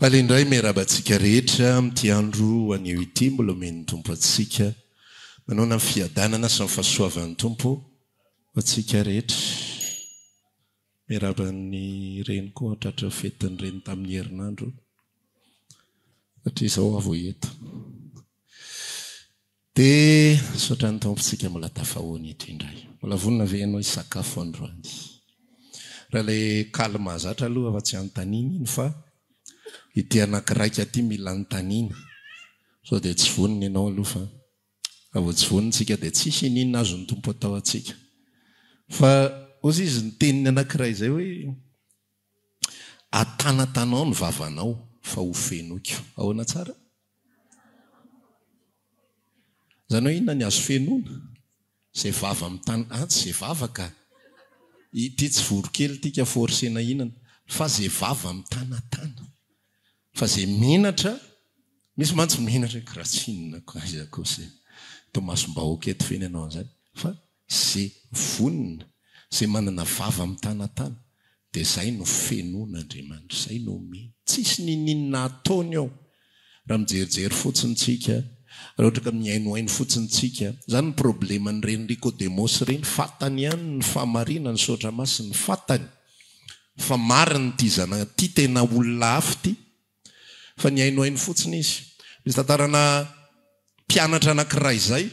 Faly indray miarahaba antsika rehetra amin'ity andro anio ity mbola omen'ny Tompo antsika. Manaona ny fiadanana sy ny fahasoavan'ny Tompo ho antsika rehetra. Miarahaba ny reny koa tratran'ny fetin'ny reny tamin'ny herinandro satria izao aho vao eto. Dia misaotra ny Tompo tsika mbola tafahoana eto indray. Mbola vonona ve ianao hisakafo androany? Raha ilay kaly mahazatra aloha efa tsy anontaniana iny fa ity anakiraika ity mila anontaniana. Sao dia tsy vonona ianao aloha fa Raha vao tsy vonona isika dia tsisy ininona azon'ny Tompo atao antsika. Fa hozy izy niteny anankiray izay hoe, Atanatanao ny vavanao fa ho fenoiko. Ahoana tsara? Izany hoe inona ny azo fenoina? Izay vava mitana, ah tsy izay vava ka. Ity tsy voronkely ity ka forcena hihinana, fa izay vava mitanatana. Fa ze menatra, misy mantsy menatra hoe kiraha tsy inona ko aiza kosa e, eto imasom-bahoaka eto ve ny hanao an'izany, fa ze vonona, ze manana vava mitanatana dia zay no fenoin'Andriamanitra, zay no omeny, tsisy ninininona ataony eo, raha mijerijery fotsiny tsika, raha ohatra ka mihainohaino fotsiny tsika, zany ny probleman'ireny Nikodemosy ireny, fantany ihany ny fahamarinany, soratra masina, fantany. Fa marina ity zanaka ity tena olona hafa ity fa nihainohaino fotsiny izy. Misy tantarana mpianatra anankiray izay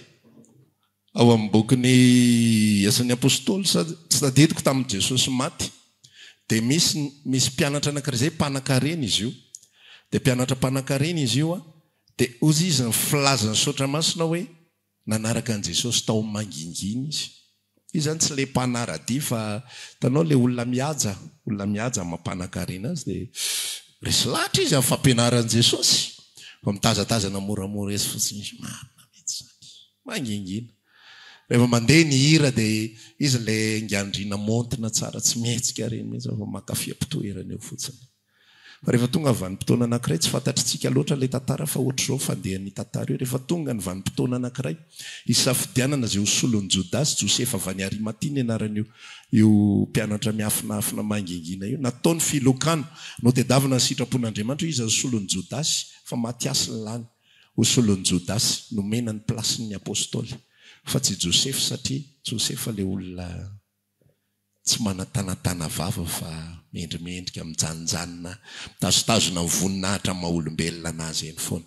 ao amin'ny bokin'ny Asan'ny Apostoly sa tsy tadidiko tamin'i Jesosy maty dia misy misy mpianatra anankiray izay mpanankarena izy io. Dia mpianatra mpanankarena izy io dia hozy izy ny filazan'ny Soratra Masina hoe Nanaraka an'i Jesosy tao mangingina izy. Izy izany tsy ilay mpanara-dia fa hitanao ilay olona mihaja, olona mihaja amin'ny maha mpanankarena azy dia resy lahatra izy amin'ny fampianaran'i Jesosy. Fa mitazatazana moramora ezy fotsiny izy, marina mihitsy izany. Mangingina. Rehefa mandeha ny hira dia izy ilay ingandriana maontina tsara tsy mihetsika ireny mihitsy fa maka fiampitoerana eo fotsiny. Fa rehefa tonga ny vanim-potoana anankiray, tsy fantatritsika loatra ilay tantara fa ohatr'izao ny fandehan'ny tantara io, rehefa tonga ny vanim-potoana anankiray hisafidianana izay ho solon'i Jodasy, Josefa avy any Arimatia ny anaran'io io mpianatra miafinafina mangingina io, natao ny filokana, notedavina ny sitrapon'Andriamanitra hoe iza no solon'i Jodasy, fa Matiasy ny lany ho solon'i Jodasy, nomena ny place-n'ny apostoly fa tsy Josefa satria Josefa ilay olona Tsy manatanatana vava fa mendrimendrika, mijanonjanona, mitazotazona ny voninahitra maha olombelona anazy eny foana.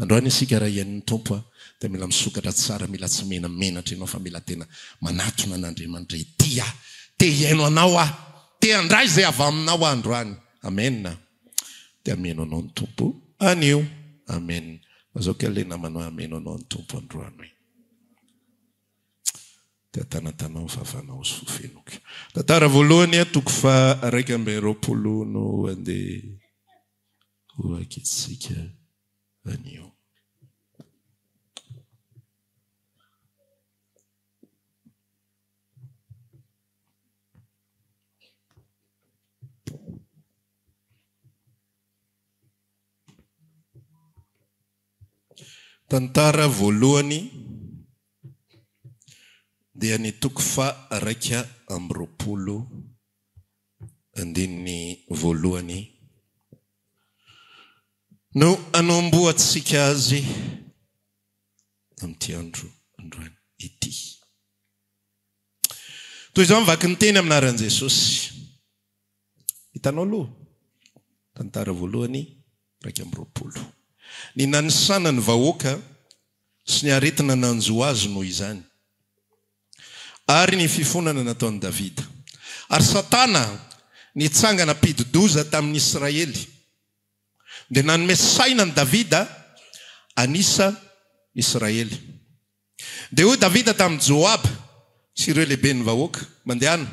Androany isika raha hihaino ny Tompo dia mila misokatra tsara, mila tsy menamenatra ianao fa mila tena manatona an'Andriamanitra, ity aho, te hihaino anao aho, te handray izay avy aminao aho androany. Amen. Dia hameno anao ny Tompo anio. Amen. Lazao kely ilay namanao hameno anao ny Tompo androany. Dia tanatanao ny vavanao sy ho fenoko. Tantara voalohany, toko faha 21 no andeha hovakintsika anio. Tantara voalohany dia ny toko faha 21 andininy voalohany no anombohantsika azy amin'ity andro androany ity. Toy izao ny vaky ny teny amin'ny anaran'i Jesosy. Hitanao aloha? Tantara voalohany 21. Ny nanisana ny vahoaka sy ny aretina nanjo azy noho izany, ary ny fifonana nataon'i Davida. Ary Satana nitsangana mpidi-doza tamin'ny Israely, dia nanome saina an'i Davida hanisa ny Israely. Dia hoy Davida tamin'i Joaba sy ireo lehiben'ny vahoaka, Mandehana,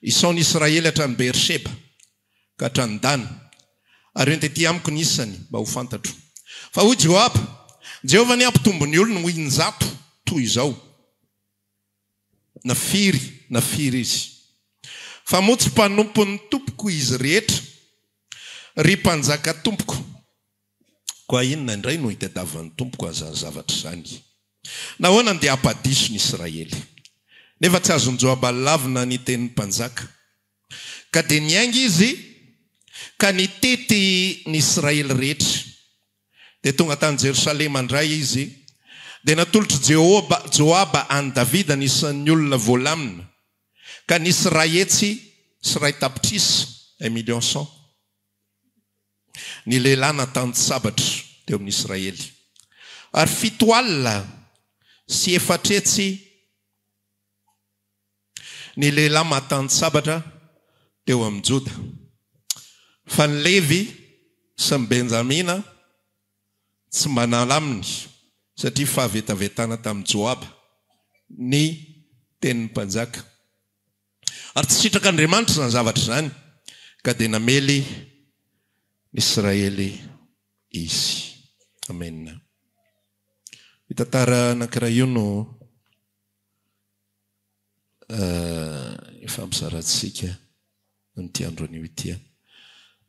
isao ny Israely hatrany Beersheba ka hatrany Dana, ary ento etỳ amiko ny isany, mba ho fantatro. Fa hoy Joaba, Jehovah anie hampitombo ny olony ho injato toy izao, na firy na firy izy. Fa moa tsy mpanompon'ny tompoko izy rehetra, ry mpanjaka tompoko? Koa inona indray no itadiavan'ny tompoko an'izany zavatra izany? Nahoana no dia hampadiso ny Israely? Nefa tsy azon'i Joaba lavina ny tenin'ny mpanjaka. Ka dia niainga izy ka nitety ny Israely rehetra. Dia tonga tany Jerosalema indray izy. Dia natolotr'i Jehoba, Joaba an'i Davida ny isan'ny olona voalamina, ka nisy 1100, un million cent, ny lehilahy natan-tsabatra teo amin'ny Israely, ary 470 ny lehilahy matan-tsabatra teo amin'ny Joda. Fa ny Levy sy ny Benjamina tsy mba nalaminy, satria fahavetavetana tamin'i Joaba ny tenin'ny mpanjaka. Ary tsy sitrak'Andriamanitra izany zavatra izany, ka dia namely ny Israely Izy. Amena. Io tantara anankiray io no ifampizarantsika amin'ity andro anio ity.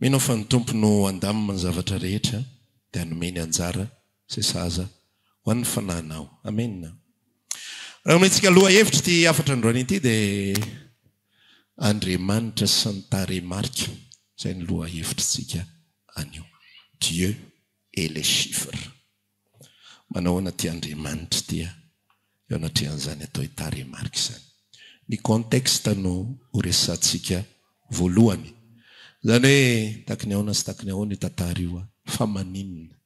Mino aho fa ny Tompo no handamina ny zavatra rehetra dia hanome ny anjara izay sahaza ho an'ny fanahinao. Amena. Raha omentsika lohahevitra ity hafatra androany ity dia Andriamanitra sy ny tarehimarika, izay ny lohahevitritsika anio. Dieu et les chiffres. Manao ahoana ity Andriamanitra ity eo anatrehan'izany atao hoe tarehimarika izany? Ny contexte no ho resahantsika voalohany. Izany hoe taky ny ahoana sy taky ny ahoana io tantara io fa maninona?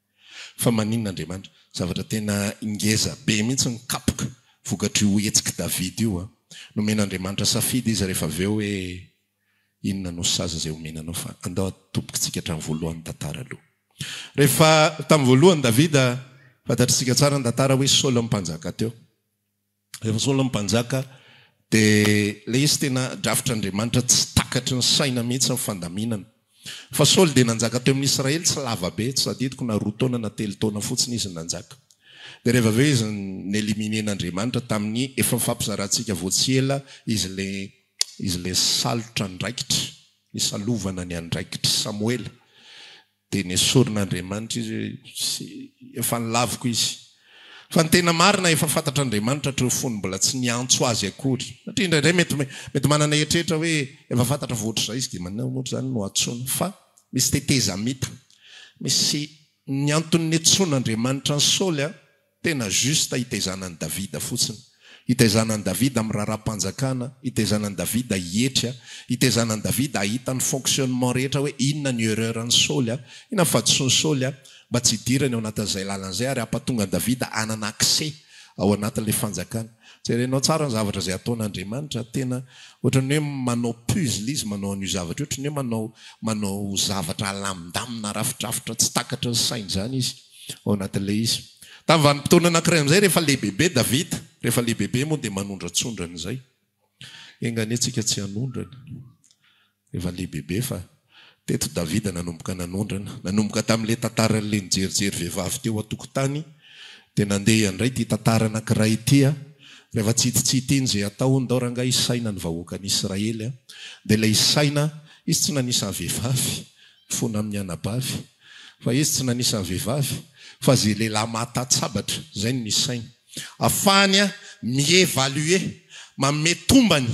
Fa maninona Andriamanitra? Zavatra tena ngeza be mihitsy ny kapoka vokatr'io hetsik'i Davida io. Nomen'Andriamanitra safidy izy rehefa avy eo hoe inona no sazy izay omena anao fa andao atobokitsika hatramin'ny voalohany ny tantara aloha. Rehefa tamin'ny voalohany Davida, fantatr'isika tsara ny tantara hoe Saoly mpanjaka teo. Rehefa Saoly mpanjaka dia ilay izy tena drafitr'Andriamanitra tsy takatry ny saina mihitsy ny fandaminana. Fa Saoly dia nanjaka teo amin'ny Israely tsy lava be, tsy tadidiko na 2 taona na 3 taona fotsiny izy nanjaka. Dia rehefa avy eo izy ni-éliminer-n'Andriamanitra tamin'ny efa nifampizarantsika vao tsy ela izy ilay izy ilay nisalotra andraikitra, nisalovana ny andraikitr'i Samoela. Dia nesorin'Andriamanitra izy hoe, Tsy, efa nolaviko izy. Fa ny tena marina, efa fantatr'Andriamanitra hatreo fony mbola tsy niantso azy akory. Satria indraindray mety, mety manana eritreritra hoe, efa fantatra fa ohatr'izay izy, dia maninona moa izany no antsoina? Fa misy tetezamita. Misy, ny antony niantsoan'Andriamanitra an'i Saoly an, Tena juste hitaizana an'i Davida fotsiny. Hitaizana an'i Davida amin'ny raharaham-panjakana, hitaizana an'i Davida hietry, hitaizana an'i Davida hahita ny fonctionnement rehetra hoe inona ny erreur an'i Saoly, inona ny fahadisoan'i Saoly mba tsy hidirany ao anatin'izay lalana izay ary hampatonga an'i Davida hanana accès ao anatin'ilay fanjakana. Jerenao tsara ny zavatra izay ataon'Andriamanitra, tena ohatran'ny hoe manao puzzle izy manao an'io zavatra io, ohatran'ny hoe manao manao zavatra alamindamina, arafidrafitra tsy takatry ny saina izany izy. ao anatin'ilay izy. Tamin'ny vanim-potoana anankiray amin'izay, rehefa lehibebe Davida, rehefa lehibebe moa dia manondratsondrana izay. Enga anie tsika tsy hanondrana rehefa lehibebe fa teto Davida nanomboka nanondrana. Nanomboka tamin'ilay tantaran'ilay nijerijery vehivavy teo an-tokotany dia nandeha indray ity tantara anankiray ity a. Rehefa tsy hita tsy hita iny izay atao, ndao rangahy hisaina ny vahoakan'Israely a. Dia ilay hisaina, izy tsy nanisa vehivavy, Mifona amin'ny anabavy. Fa izy tsy nanisa ny vehivavy, fa ze lehilahy mahatatsabatra, zay no nisainy. Afahany mi-evaluer, manome tombany,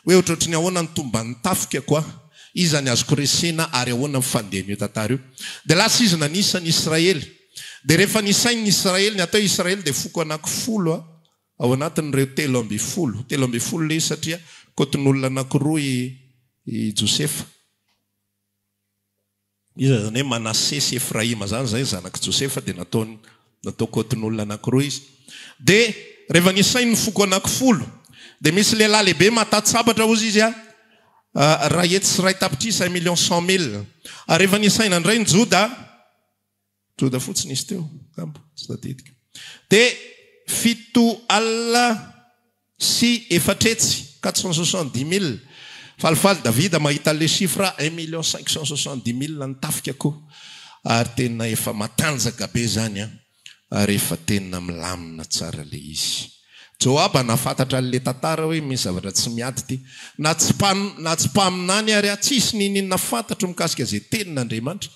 hoe ohatrohatry ny ahoana ny tomban'ny tafikako a, iza ny azoko resena ary ahoana ny fandehan'io tantara io. Dia lasa izy nanisa ny Israely. Dia rehefa nisainy ny Israely, ny atao hoe Israely dia foko anakifolo a, ao anatin'ireo 13. 13 ilay izy satria kotin'olona anakiroa i Josefa. Iza izany hoe Manase sy Efraima izany? Izay ny zanak'i Josefa dia nataony natao kaotin'olona anankiroa izy. Dia rehefa nisainy ny foko anankifolo, dia misy lehilahy lehibe mahatatsabatra hozy izy a, 1100,000, un million cent mille. Ary rehefa nisaina indray ny Joda, Joda fotsiny izy teo, angamba, tsy tadidiko. Dia 470, 470 000. Falifaly Davida mahita an'ilay chiffre, un million cinq cent soixante-dix mille ny tafika koa. Ary tena efa matanjaka be izany an! Ary efa tena milamina tsara ilay izy. Joaba nahafantatra an'ilay tantara hoe misy zavatra tsy miady ity. Na tsy na tsy mpaminany ary aho, tsisy n'inon'inona fantatro mikasika izay tenin'Andriamanitra.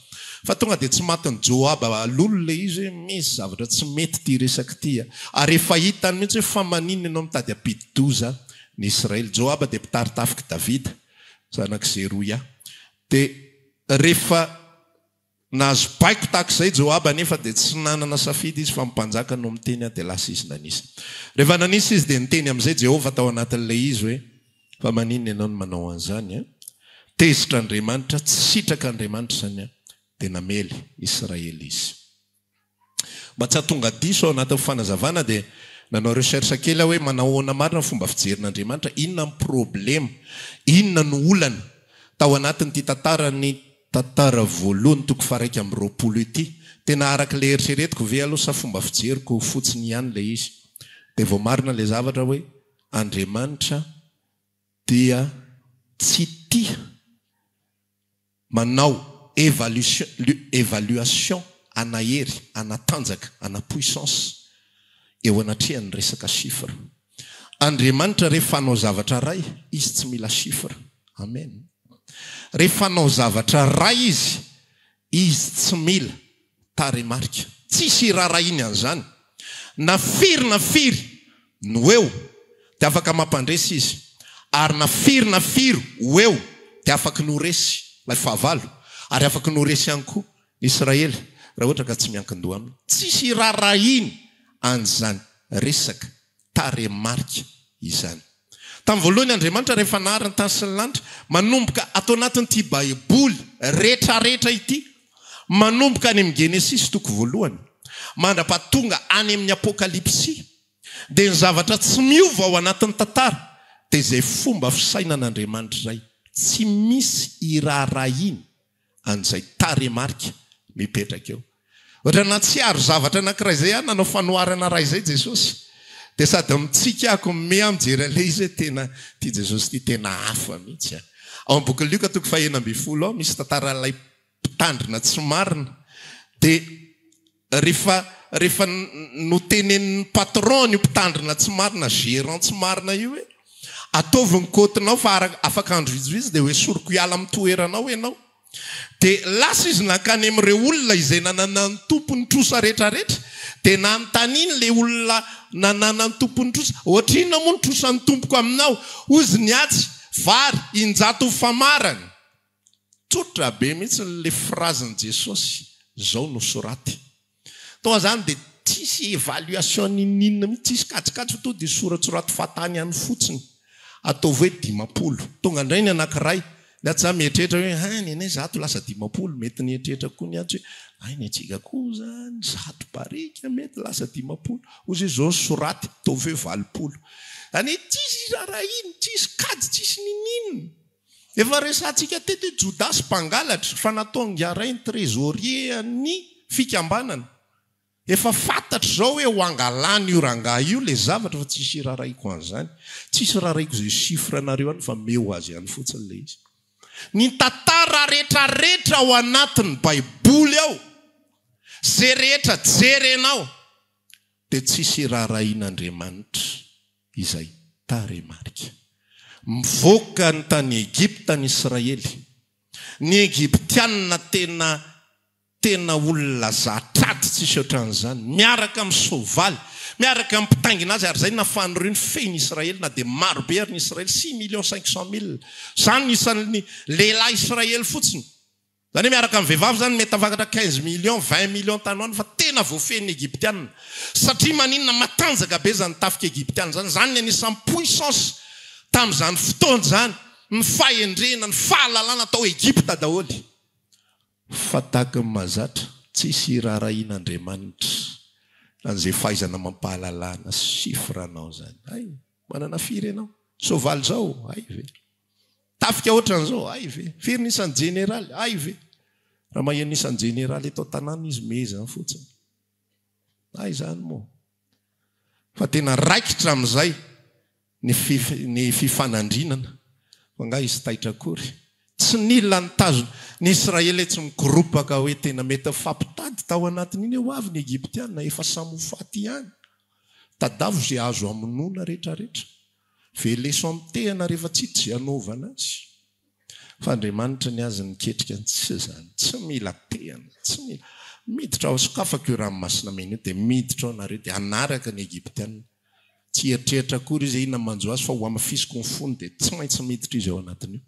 Fa tonga dia tsy matin'i Joaba lolo ilay izy hoe misy zavatra tsy mety ity resaka ity a. Ary efa hitany mihitsy hoe fa maninona ianao mitady hampidi-doza ny Israely. Joaba dia mpitari-tafik'i Davida, zanak'i Zeroia. Dia rehefa nahazo baiko tahaka izay Joaba anefa dia tsy nanana safidy izy fa ny mpanjaka no miteny dia lasa izy nanisa. Rehefa nanisa izy dia niteny amin'izay Jehovah tao anatin'ilay izy hoe, Fa maninona ianao no manao an'izany an? Tezitra Andriamanitra, tsy sitraka Andriamanitra izany an, dia namely Israely Izy. Mba tsy hahatonga diso ao anatin'ny fanazavana dia nanao recherche kely aho hoe manahoana marina ny fomba fijerin'Andriamanitra, inona ny problema, inona no olana tao anatin'ity tantaran'ny Tantara voalohany toko faha-21 ity. Tena araka ilay eritreretiko ve aloha sa fomba fijeriko fotsiny ihany ilay izy? Dia voamarina ilay zavatra hoe Andriamanitra dia tsy tia manao evaluation ana hery, ana tanjaka, ana puissance eo anatrehan'ny resaka chiffre. Andriamanitra rehefa hanao zavatra ray, Izy tsy mila chiffre. Amen. Rehefa hanao zavatra ray Izy, Izy tsy mila tarehimarika. Tsisy iraharahiany an'izany. Na firy na firy no eo dia afaka mampandresy Izy. Ary na firy na firy ho eo dia afaky ny ho resy ilay fahavalo. Ary afaky ny ho resy ihany koa ny Israely raha ohatra ka tsy miankin-doha aminy. Tsisy iraharahiany an'izany resaka tarehimarika izany. Tamin'ny voalohany Andriamanitra rehefa nahary ny tany sy ny lanitra, manomboka ato anatin'ity Baiboly retraretra ity, manomboka any amin'ny Genesisy toko voalohany, mandra-pahatonga any amin'ny Apokalypsy, dia ny zavatra tsy miova ao anatin'ny tantara dia izay fomba fisainan'Andriamanitra izay, tsy misy iraharahiany an'izay tarehimarika mipetraka eo. Ohatra nahatsiaro zavatra anankiray izay aho, nanao fanoharana iray izay Jesosy. Dia sady mitsiky aho ko miha mijery an'ilay izy hoe tena ity Jesosy ity tena hafa mihitsy a. Ao amin'ny bokin'i Lioka toko faha-16 ao misy tantaran'ilay mpitandrina tsy marina. Dia rehefa rehefa notenenin'ny patron-ny io mpitandrina tsy marina, gérant tsy marina io hoe ataovy ny kaotinao fa afaka andro vitsivitsy dia hoesoriko hiala amin'ny toeranao ianao. Dia lasa izy nankany amin'ireo olona izay nananan'ny tompony trosa rehetrarehetra, dia nanontaniany ilay olona nananan'ny tompony trosa, Ohatrinona moa ny trosan'ny tompoko aminao? Hoy izy niatsy, Vary 100 famarana. Tsotra be mihitsy ilay phrasen'i Jesosy, izao no soraty. Tonga izany dia tsisy évaluation n'inon'inona mihitsy, tsisy kajikajy fa tonga dia soratsoraty fahatany any fotsiny. Ataovy hoe 50. Tonga indray ny anankiray, ny atsy za mieritreritra hoe hay ny anay 100 lasa 50, mety nieritreritra koa ny atsy hoe hay ny antsika koa izany 100 barika mety lasa 50. Hoy izy hoe izao no soraty, ataovy hoe 80. Izany hoe tsisy raharahiana, tsisy kajy, tsisy n'inon'inona. Efa resahantsika teto hoe Jodasy mpangalatra fa nataon'ingahy Ray ny trésorier an'ny fikambanana. Efa fantatro izao hoe ho angalana io rangahy io le zavatra fa tsisy iraraiko an'izany. Tsisy iraraiko izay chiffre nareo any fa meo azy any fotsiny le izy. Ny tantara retraretra ao anatin'ny baiboly ao, ze rehetra jerenao dia tsisy irarahian'Andriamanitra. izay tarehimarika. Mivoaka ny tany Egypta ny Israely. Ny Egyptianina tena tena olona zatr'ady tsisy ohatran'izany, miaraka amin'ny soavaly, miaraka amin'ny mpitaingina azy, ary izay nahafahan'ireo nifehy ny Israely na dia maro be ary ny Israely, six millions cinq cent mille, izany ny isan'ny lehilahy Israely fotsiny. Izany hoe miaraka amin'ny vehivavy izany mety tafakatra 15 millions, 20 millions tany ho any fa tena voafehin'ny Egyptiana. Satria maninona matanjaka be izany tafika Egyptiana izany. Izany ny anisan'ny puissance tamin'izany fotoana izany. Ny fahendrena, ny fahalalana tao Egypta daholo. Fa tahaka ny mahazatra, tsisy iraharahian'Andriamanitra an'izay fahaizana amam-pahalalana sy chiffre anao izany. Hay, manana firy ianao? Soavaly izao? Hay ve? Tafika ohatran'izao, hay ve? Firy ny isan'ny jeneraly, hay ve? Raha maheno ny isan'ny jeneraly eto an-tanàna izy mehezany fotsiny. Hay izany moa. Fa tena raikitra amin'izay ny ny fifanandrinana. Fa angaha izy taitra akory? Tsy nila nitazona. Ny Israely tsy mikoropaka hoe tena mety nifampitady tao anatin'iny hoe ho avy ny Egyptiana, efa samy ho faty ihany. Tadavo izay azo hamonoana rehetrarehetra. Veleso amin'ny tehina rehefa tsy hita izay hanaovana azy. Fa Andriamanitra ny azy niketrika ny tsy izany. Tsy mila tehina, tsy mila. Miditra ao, sokafako io ranomasina mena io dia miditra ao nareo dia hanaraka ny Egyptiana. Tsy hieritreritra akory izy hoe inona manjo azy fa hohamafisiko ny fony dia tsy maintsy miditra izy ao anatin'io.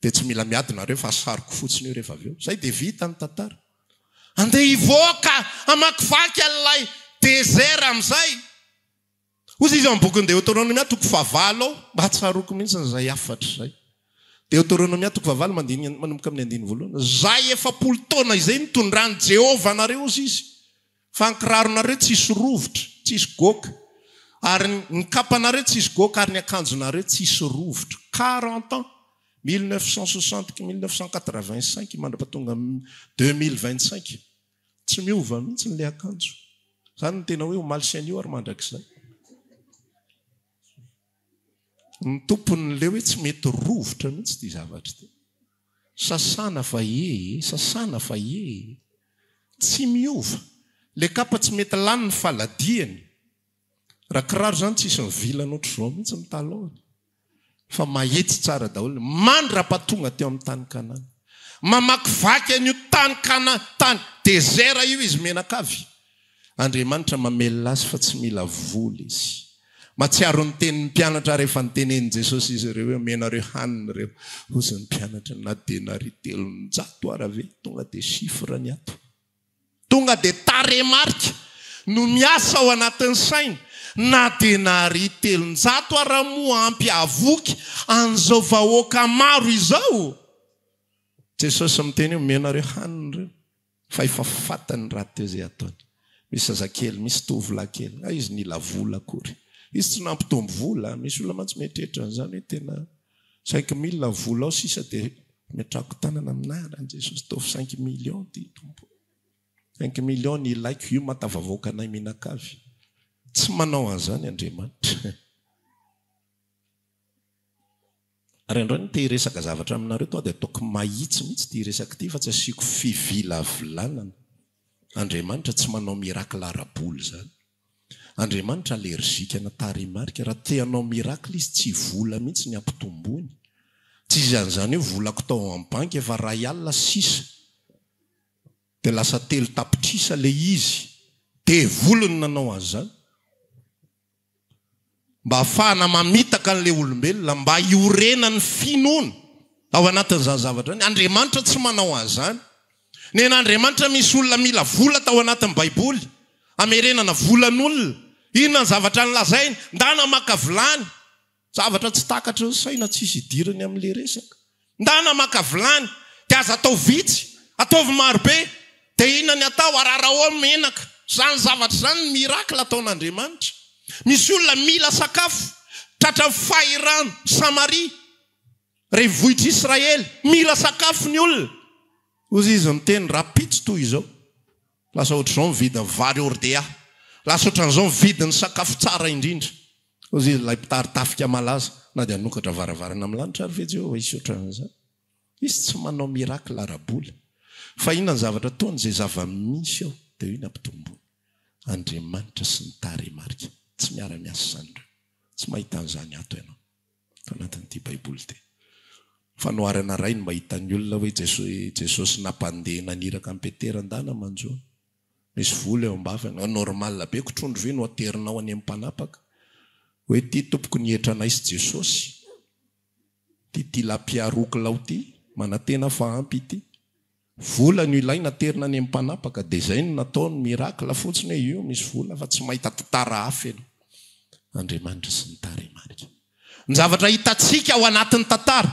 Dia tsy mila miady nareo fa asariko fotsiny io rehefa avy eo. Izay dia vita ny tantara. Andeha hivoaka hamakivaky an'ilay désert amin'izay. Hoy izy ao amin'ny bokin'ny Deoteronomia toko fahavalo ao, mba tsaroako mihitsy izay hafatra izay. Deoteronomia toko fahavalo mandinika manomboka amin'ny andininy voalohany. Izay 40 taona izay nitondran'i Jehovah anareo, hoy izy, fa ny kiraronareo tsisy rovitra, tsisy goaka, ary ny kapanareo tsisy goaka, ary ny akanjonareo tsisy rovitra. Quarante ans, 1960, 1985 mandra-pahatonga 2025. Tsy miova mihitsy ilay akanjo. Izany no tena hoe omaly sy anio ary mandrakizay. Ny tompony ilay hoe tsy mety rovitra mihitsy ity zavatra ity. Sasana fa ee, sasana fa ee. Tsy miova. Ilay kapa tsy mety lany ny faladiany. Raha kiraro izany tsisy mivilana ohatr'izao mihitsy ny talon-ny. Fa mahitsy tsara daholo mandra-pahatonga teo amin'ny tany Kanana. Mamakivaky an'io tany Kana, tany désert io izy mianakavy. Andriamanitra mamelona azy fa tsy mila vola izy. Mahatsiaro ny tenin'ny mpianatra rehefa notenenin'i Jesosy izy ireo hoe omenareo hanina ireo. Hozy ny mpianatra na denaria 300 ara ve? Tonga dia chiffre ny ato. Tonga dia tarehimarika no miasa ao anatin'ny saina, na denaria 300 ara moa ampy hahavoky an'izao vahoaka maro izao? Jesosy miteny hoe omenareo hanina ireo, fa efa fantany rahateo izay ataony. Misy zazakely, misy tovolahy kely, nga izy nila vola akory? Izy tsy nampitombo vola, misy olona mantsy mieritreritra an'izany hoe tena 5000 vola ao sisa dia Ametrahako tanana amin'ny anaran'i Jesosy ataovy cinq millions ty Tompo. Cinq millions ny ilaiko, io mahatafavoaka anay mianakavy. Tsy manao an'izany Andriamanitra. Ary androany te hiresaka zavatra aminareo tonga dia ataoko mahitsy mihitsy ity resaka ity fa tsy asiako fivilavilanana. Andriamanitra tsy manao miracle ara-bola izany. Andriamanitra allergique ana tarehimarika, raha te hanao miracle izy tsy vola mihitsy ny ampitomboiny. Tsy izy an'izany hoe volako tao amin'ny banky efa ray alina sisa dia lasa 3 tapitrisa ilay izy. Devoly no nanao an'izany. Mba hahafahana mamitaka an'ilay olombelona, mba hiorenan'ny finoana ao anatin'izany zavatra izany. Andriamanitra tsy manao an'izany. Nen'Andriamanitra misy olona mila vola tao anatin'ny Baiboly, hamerenana volan'olona. Inona ny zavatra nolazainy? Ndana maka vilany. Zavatra tsy takatry ny saina, tsisy idirany amin'ilay resaka. Ndana maka vilany, dia aza atao vitsy, ataovy marobe. Dia inona ny atao? Ararao ao ny menaka. Izany zavatra izany ny miracle ataon'Andriamanitra. Misy olona mila sakafo, tratran'ny fahirano, Samaria, renivohitr'Israely, mila sakafo ny olona. Hoy izy miteny, rahampitso toy izao, lasa ohatr'izao ny vidin'ny vary hordea, lasa ohatran'izao ny vidin'ny sakafo tsara indrindra. Hoy izy, ilay mpitari-tafika malaza, na dia hanokatra varavarana amin'ny lanitra ary ve Jehovah hisy ohatran'izany? Izy tsy manao miracle ara-bola. Fa inona ny zavatra ataony? Izay zava-misy ao dia io ny ampitomboiny. Andriamanitra sy ny tarehimarika. Tsy miara-miasa izany ireo. Tsy mahita an'izany ato ianao. Ato anatin'ity Baiboly ity. Fanoharana iray no mba hitan'ny olona hoe Jesosy nampandeha naniraka an'i Petera ndana manjo. Misy vola eo am-bavany. Normal be ko trondro ve no aterinao any amin'ny mpanapaka? Hoe ity tompoko ny hetranay sy Jesosy. Ty tilapia roa kilao ty, manantena fa ampy ity. Vola no ilaina aterina any amin'ny mpanapaka dia izay no nataony, miracle fotsiny hoe io misy vola fa tsy mahita tantara hafa ianao. Andriamanitra sy ny tarehimarika. Ny zavatra hitantsika ao anatin'ny tantara.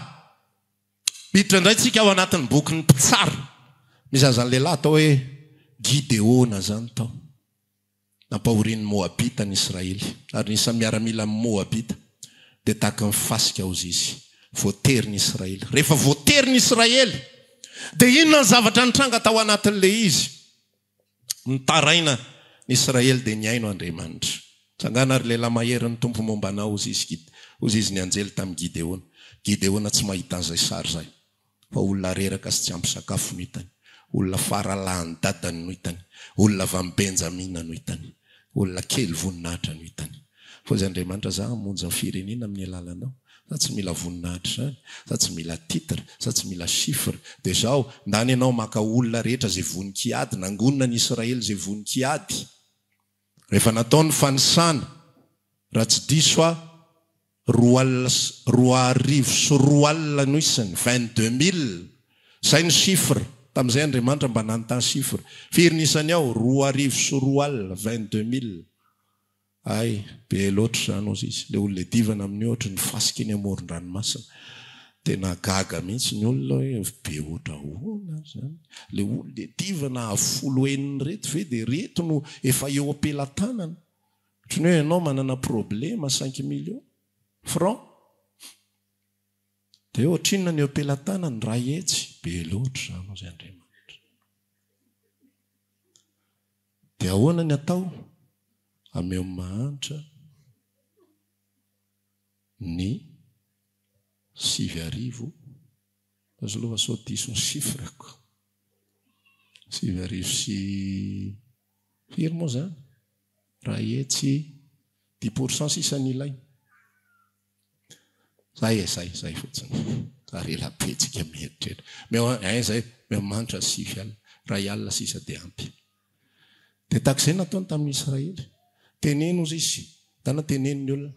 Miditra indray tsika ao anatin'ny bokin'ny Mpitsara. Misy an'izany lehilahy atao hoe Gideona izany tao. Nampahorian'ny Moabita ny Israely, ary ny isan'ny miaramilan'ny Moabita dia tahaka ny fasika hozy izy. Voatery ny Israely. Rehefa voatery ny Israely, dia inona ny zavatra nitranga tao anatin'ilay izy? Nitaraina ny Israely dia nihaino Andriamanitra. Tsangana ry lehilahy mahery, ny Tompo momba anao, hozy izy, hozy izy ny anjely tamin'i Gideona. Gideona tsy mahita an'izay sary izay. Fa olona reraka sy tsy ampy sakafo no hitany, olona faralahin'ny dadany no hitany, olona avy amin'i Benjamina no hitany, olona kely voninahitra no hitany. Fa hoy Andriamanitra, Izaho hamonjy ny firenena amin'ny alalanao. Za tsy mila voninahitra izany, za tsy mila titre, za tsy mila chiffre. Dia izao, ndany ianao maka olona rehetra izay vonon-kiady, nangonina ny Israely izay vonon-kiady. Rehefa natao ny fanisana, raha tsy diso aho, 2022 no isany, 22 000. Izay ny chiffre. Tamin'izay Andriamanitra mba nanontany chiffre. Firy ny isany ao? 2002, 22 000. Hay, be loatra izany hozy izy. Ilay olona iadivana amin'io ohatry ny fasika eny amoron-dranomasina. Tena gaga mihitsy ny olona hoe be ohatra ahoana ary izany. Ilay olona iadivana avo folo heniny ireto ve dia ireto no efa eo am-pelatanana. Ohatry ny hoe ianao manana problema cinq millions francs dia ohatrinona ny eo am-pelatanana? Iray hetsy. Be loatra izany hozy Andriamanitra. Dia ahoana ny atao? Ameo ny mahantra ny 9000, aza aloha fa sao diso ny chiffre-ko, 9000 sy firy moa izany? Iray hetsy dix pour cent sisa ny ilaina. Zay e, zay, zay fotsiny. Ary ela be tsika mieritreritra. Meo ein zay, meo mantra 90, 1000 sisa dia ampy. Dia tahaka izay nataony tamin'ny Israely. Teneno ozy izy, ndana teneno ny olona.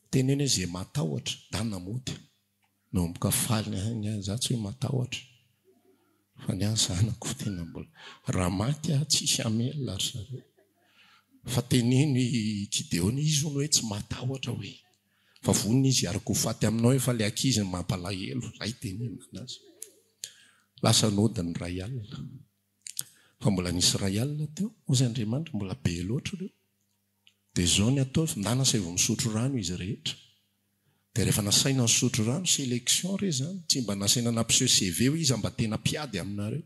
Teneno hoe ze matahotra, ndana mody. Nanomboka faly ny ahy, ny ahy za tsy hoe matahotra. Fa ny ahy zanako tena mbola, raha maty aho tsisy hamelona ry zareo. Fa teneno i Gideona, izy hono hoe tsy matahotra hoe. Fa vonona izy hiaraka ho faty aminao efa le ankizy no mampalahelo, zay tenenina anazy. Lasa nody ny iray alina. Fa mbola nisy iray alina teo, hozy Andriamanitra, mbola be loatra ireo. Dia izao ny ataovy, ndana asaivo misotro rano izy rehetra. Dia rehefa nasaina nisotro rano, sélection re izany, tsy mba nasaina nampiseho CV hoe iza mba tena mpiady aminareo.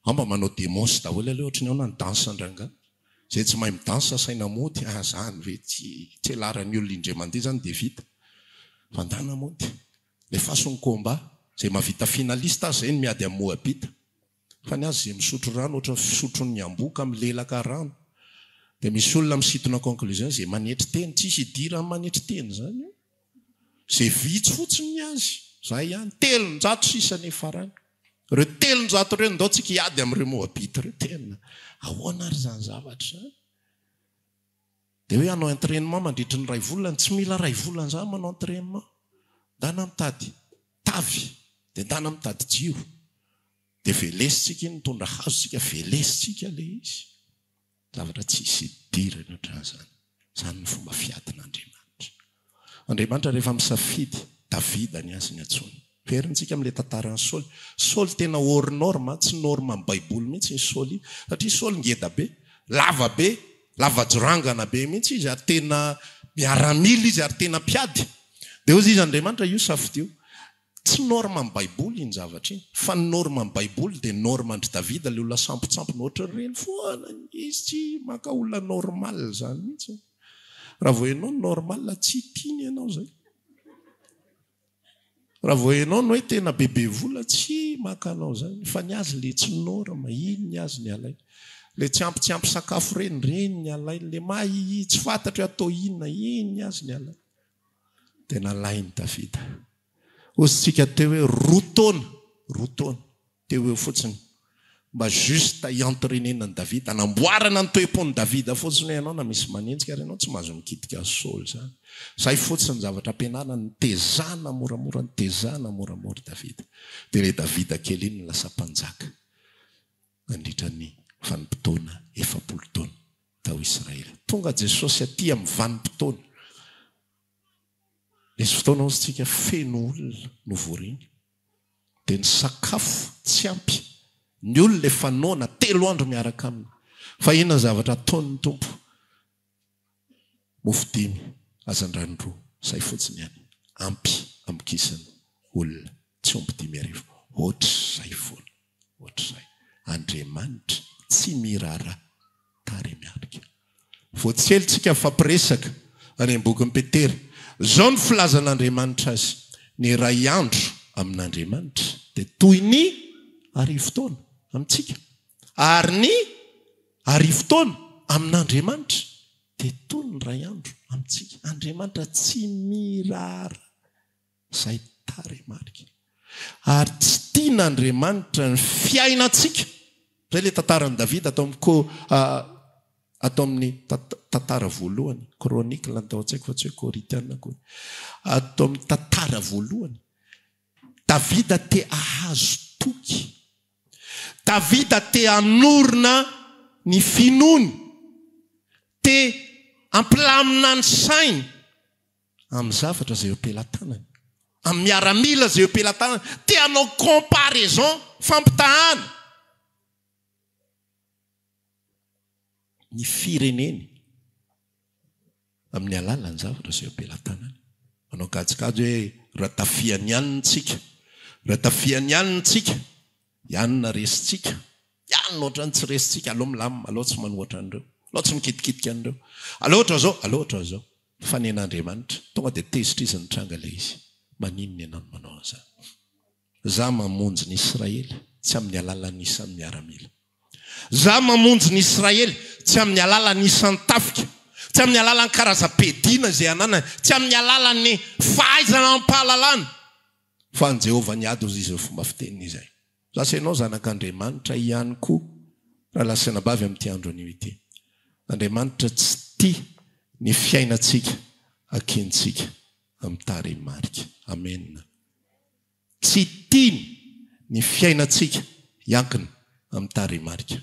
Ao mba manao demos daholo aloha ohatry ny ahoana ny danse an-drangahy. Izay tsy mahay mi-danse asaina mody, ah zany ve tsy tselaran'ny olona indray mandeha zany dia vita. Vandana mody. Lefaso ny combat. Izay mahavita finaliste aza izay no miady amin'ny Moabita. Fa ny azy izay misotro rano ohatran'ny fisotron'ny amboa ka milelaka rano. Dia misy olona misintona conclusion izay manetry tena. Tsisy idiran'ny manetry tena izany io. Izay vitsy fotsiny ny azy. Izay ihany. 300 sisa niafarany. Ireo 300 ireo ndao tsika hiady amin'ireo Moabita ireo. Tena ahoana ary izany zavatra izany? Dia hoe hanao entrainement mandritry ny iray volana. Tsy mila iray volana izany manao entrainement. Ndana mitady tavy, dia ndana mitady jiro. Dia velesintsika iny, mitondra hazo tsika, velesintsika ilay izy. Zavatra tsisy idirany ohatran'izany. Izany ny fomba fiadin'Andriamanitra. Andriamanitra rehefa misafidy, Davida ny azy ny antsoiny. Verintsika amin'ilay tantaran'i Saoly. Saoly tena hors norme, tsy norme amin'ny Baiboly mihitsy iny Saoly iny. Satria Saoly ngeda be, lava be, lava jorangana be mihitsy izy ary tena miaramila izy ary tena mpiady. Dia hozy izy Andriamanitra, io safidio. Tsy norme amin'ny baiboly iny zavatra iny, fa ny norme amin'ny baiboly dia norme an-dry Davida ilay olona sampontsampona ohatran'ireny foana, izy tsy maka olona normal izany mihitsy. Raha vao ianao no normal tsy tiany ianao izay. Raha vao ianao no hoe tena bebe vola tsy maka anao izany, fa ny azy ilay tsy norme, iny ny azy ny alainy. Ilay tsy ampy tsy ampy sakafo ireny, ireny ny alainy, ilay mahihi tsy fantatro hoe atao inona, iny ny azy ny alainy. Dia nalain'i Davida. Hozy tsika teo hoe roa taona, roa taona, teo ho eo fotsiny, mba juste hi-entrainer-na an'i Davida, hanamboarana ny toe-pon'i Davida fotsiny hoe ianao na misy manenjika ary ianao tsy mahazo mikitika an'i Saoly izany. Izay fotsiny ny zavatra ampianarina, nitezana moramora, nitezana moramora i Davida. Dia ilay Davida kely iny no lasa mpanjaka nandritra ny vanim-potoana 40 taona tao Israely. Tonga Jesosy aty amin'ny vanim-potoana. Nisy fotoana hozy tsika feno olona novoriny dia ny sakafo tsy ampy, ny olona efa noana telo andro miaraka aminy. Fa inona ny zavatra ataon'ny Tompo? Mofo dimy, hazandrano roa, izay fotsiny ihany. Ampy hamokisana olona tsy omby 5000. Ohatr'izay foana. Ohatr'izay. Andriamanitra tsy miraharaha tarehy miarika. Vao tsy ela tsika nifampiresaka any amin'ny bokin'i Petera. Izao no filazan'Andriamanitra azy, Ny iray andro amin'Andriamanitra dia toy ny arivo taona amintsika, ary ny arivo taona amin'Andriamanitra dia toy ny iray andro amintsika. Andriamanitra tsy miraharaha. Izay tarehimarika. Ary tsy tian'Andriamanitra ny fiainantsika. Izay ilay tantaran'i Davida ato amin'ny ko, ato amin'ny tantara voalohany, Chronicle no tao an-tsaiko fa tsy hoe Korintiana akory. Ato amin'ny tantara voalohany, Davida te hahazo toky. Davida te hanorina ny finoany, te hampilamina ny sainy amin'ny zavatra izay eo am-pelatanany, amin'ny miaramila izay eo am-pelatanany, te hanao comparaison, fampitahana ny fireneny amin'ny alalan'ny zavatra izay eo am-pelatanany. Manao kajikajy hoe raha tafihan'ny anona isika, raha tafihan'ny anona isika, i anona resintsika, i anona ohatran'ny tsy resintsika, aleo milamina, aleo tsy manohatra an'ireo, aleo tsy mikitikitika an'ireo, aleo ohatran'izao, aleo ohatran'izao. Fa nen'Andriamanitra, tonga dia tezitra izy nitranga ilay izy. Maninona ianao no manao an'izany? Za mamonjy ny Israely tsy amin'ny alalan'ny isan'ny miaramila. Za mamonjy ny Israely tsy amin'ny alalan'ny isan'ny tafika, tsy amin'ny alalan'ny karazam-piadiana izay ananany, tsy amin'ny alalan'ny fahaizana amam-pahalalana, fa an'i Jehovah ny ady, hoy izy, fomba fiteniny izay. Lasa ianao zanak'Andriamanitra ihany koa, rahalahy sy anabavy, amin'ity andro anio ity. Andriamanitra tsy tia ny fiainantsika akintsika amin'ny tarehimarika. Amena. Tsy tiany ny fiainantsika hiankina amin'ny tarehimarika.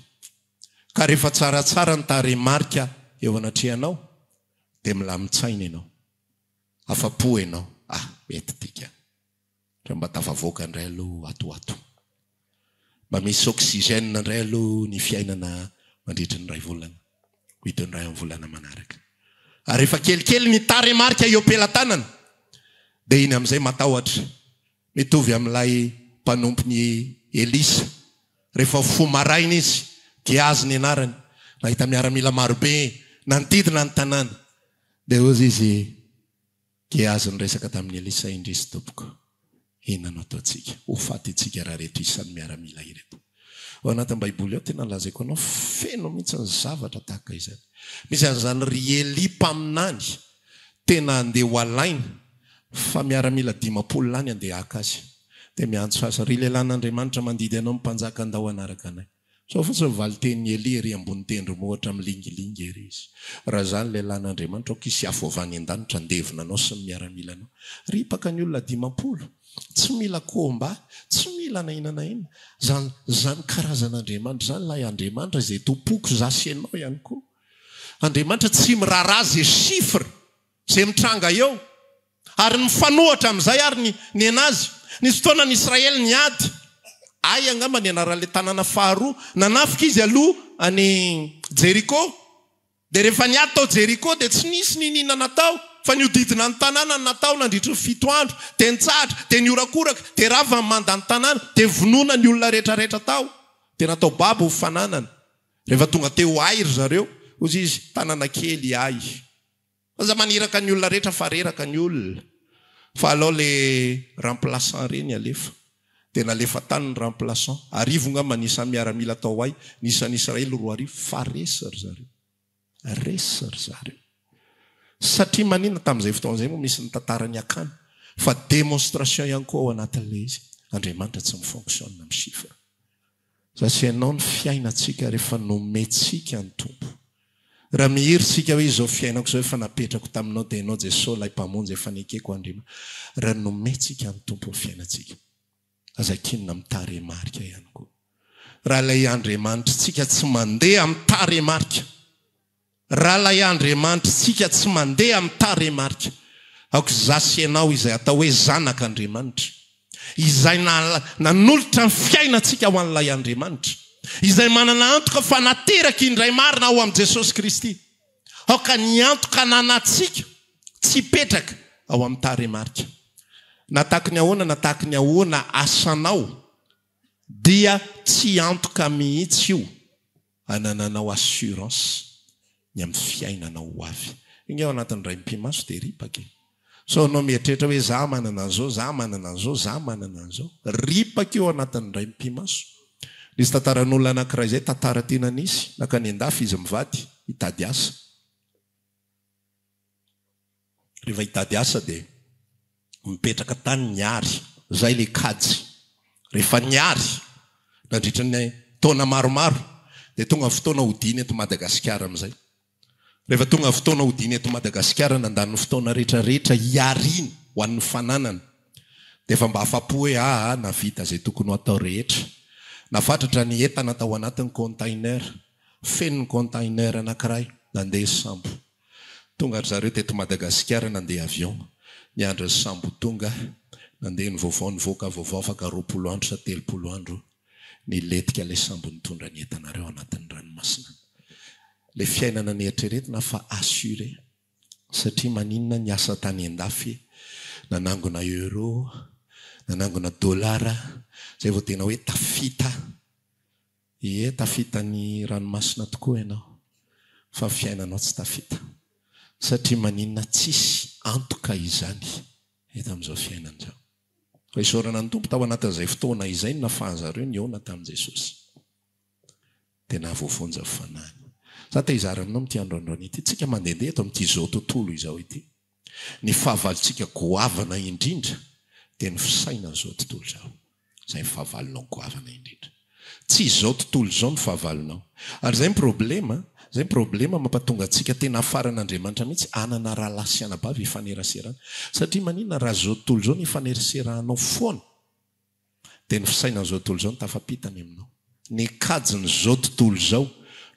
Ka rehefa tsaratsara ny tarehimarika eo anatrehanao, dia milamin-tsaina ianao. Afa-po ianao. Ah, mety tika. Raha mba tafavoaka indray aloha ato ho ato. Mba misy oxygène indray aloha ny fiainana mandritry ny iray volana. Ho hita eo indray amin'ny volana manaraka. Ary rehefa kelikely ny tarehimarika eo am-pelatanana, dia iny amin'izay matahotra. Mitovy amin'ilay mpanompon'i Elisa. Rehefa mifoha maraina izy, Gehazy ny anarany, nahita miaramila marobe nanodidina ny tanàna. Dia hoy izy, Gehazy niresaka tamin'i Elisa, Indrisy, tompoko, inona no ataontsika? Ho faty isika raha ireto isan'ny miaramila ireto. Ao anatin'ny Baiboly ao, tena lazaiko anao, feno mihitsy ny zavatra tahaka izany. Misy an'izany ry Elia mpaminany, tena handeha ho alaina, fa miaramila 50 lahy ny handeha haka azy. Dia miantso azy, Ry lehilahin'Andriamanitra, mandidy anao ny mpanjaka handao hanaraka anay. Izao fotsiny ny valin-tenin'i Elia ery ambony tendrombohitra milingilingy ery izy, Raha izany lehilahin'Andriamanitra, aoka hisy afo avy any an-danitra handevona anao sy ny miaramilanao. Ripaka ny olona 50. Tsy mila combat, tsy mila na inona na inona. Izany, izany karazan'Andriamanitra izany ilay Andriamanitra izay tompoiko, izaho sy ianao ihany koa. Andriamanitra tsy miraharaha izay chiffre, izay mitranga eo. Ary mifanohitra amin'izay ary ny nenazy. Nisy fotoana ny Israely niady. Ay angamba ny anaran'ilay tanàna faharoa. Nanafika izy aloha an'i Jeriko. Dia rehefa niady tao Jeriko dia tsy nisy niniana natao fa nihodidina ny tanàna no natao nandritry ny fito andro. Dia nitsahatra, dia nihorakoraka, dia rava ny mandan'ny tanàna, dia vonoina ny olona rehetrarehetra tao. Dia natao babo ho fananana. Rehefa tonga teo Ay ry zareo, hozy izy, tanàna kely i Ay. Aza maniraka ny olona rehetra fa reraka ny olona fa alao le remplaçant reny alefa. Dia nalefa tany ny remplaçant. Arivo ngamba ny isan'ny miaramila tao Hay, ny isan'ny Israely 2000 fa resy ry zareo. Resy ry zareo. Satria maninona tamin'izay fotoana izay moa misy ny tantaran'i Akana fa démonstration ihany koa ao anatin'ilay izy. Andriamanitra tsy mi-fonctionne amin'ny chiffre. Za sy ianao ny fiainantsika rehefa nomentsika ny Tompo. Raha mihiry isika hoe izao fiainako izao efa napetrako taminao dia ianao Jesoa ilay Mpamonjy efa nekeko Andriamanitra. Raha nomentsika ny Tompo ny fiainantsika. Aza kinina amin'ny tarehimarika ihany koa. Raha ilay Andriamanitritsika tsy mandeha amin'ny tarehimarika. Raha ilay Andriamanitritsika tsy mandeha amin'ny tarehimarika, aoka izaho sy ianao izay atao hoe zanak'Andriamanitra, izay nanolotra ny fiainantsika ho an'ilay Andriamanitra, izay manana antoka fa nateraka indray marina ao amin'i Jesosy Kristy, aoka ny antoka ananantsika tsy hipetraka ao amin'ny tarehimarika. Na tahaky ny ahoana na tahaky ny ahoana asanao, dia tsy antoka mihitsy io. Anananao assurance ny amin'ny fiainanao ho avy. Inge ao anatin'ny indray mipi-maso dia ripaka e. Sao ianao mieritreritra hoe za manana an'izao, za manana an'izao, za manana an'izao. Ripaka io ao anatin'ny indray mipi-maso. Nisy tantaran'olona anankiray izay, tantara tena nisy, nankany an-dafy izy mivady hitady asa. Rehefa hitady asa dia. Mipetraka tany niary. Zay le kajy. Rehefa niary nandritra ny taona maromaro dia tonga ny fotoana hodiana eto Madagasikara amin'izay. Rehefa tonga ny fotoana hodiana eto Madagasikara nandany ny fotoana rehetra rehetra hiariana ho an'ny fananana dia efa mba afa-po hoe aa navita izay tokony ho atao rehetra. Nafatratra ny entana tao anatin'ny container. Feno ny container anankiray nandeha sambo. Tonga ry zareo teto Madagasikara nandeha avion, niandry ny sambo ho tonga, nandeha ny vaovao nivoaka vaovao afaka 20 andro sa 30 andro nilentika ilay sambo nitondra ny entanareo anatin'ny ranomasina. Ilay fiainana neritreretina fa assuré satria maninona niasa tany andafy nanangona euro, nanangona dollar zay vao tena hoe tafita. Ie, tafita ny ranomasina tokoa ianao, fa ny fiainanao tsy tafita. Satria maninona tsisy antoka izany eto amin'izao fiainana izao. Fa isaorana ny Tompo tao anatin'izay fotoana izay no nafahan'zareo nihaona tamin'i Jesosy. Dia nahavoavonjy ny fanahiny. Za te hizara aminao amin'ity andro androany ity, tsika mandehandeha eto amin'ity izao tontolo izao ity. Ny fahavalontsika goavana indrindra dia ny fisainan'izao tontolo izao. Izay ny fahavalonao goavana indrindra. Tsy izao tontolo izao no fahavalonao. Ary izay ny problema, izay ny problema mampatonga antsika tena hafaran'Andriamanitra mihitsy hanana rahalahy sy anabavy hifaneraserana. Satria maninona raha izao tontolo izao no hifaneraseranao foana? Dia ny fisainan'izao tontolo izao no tafapita any aminao. Ny kajin'izao tontolo izao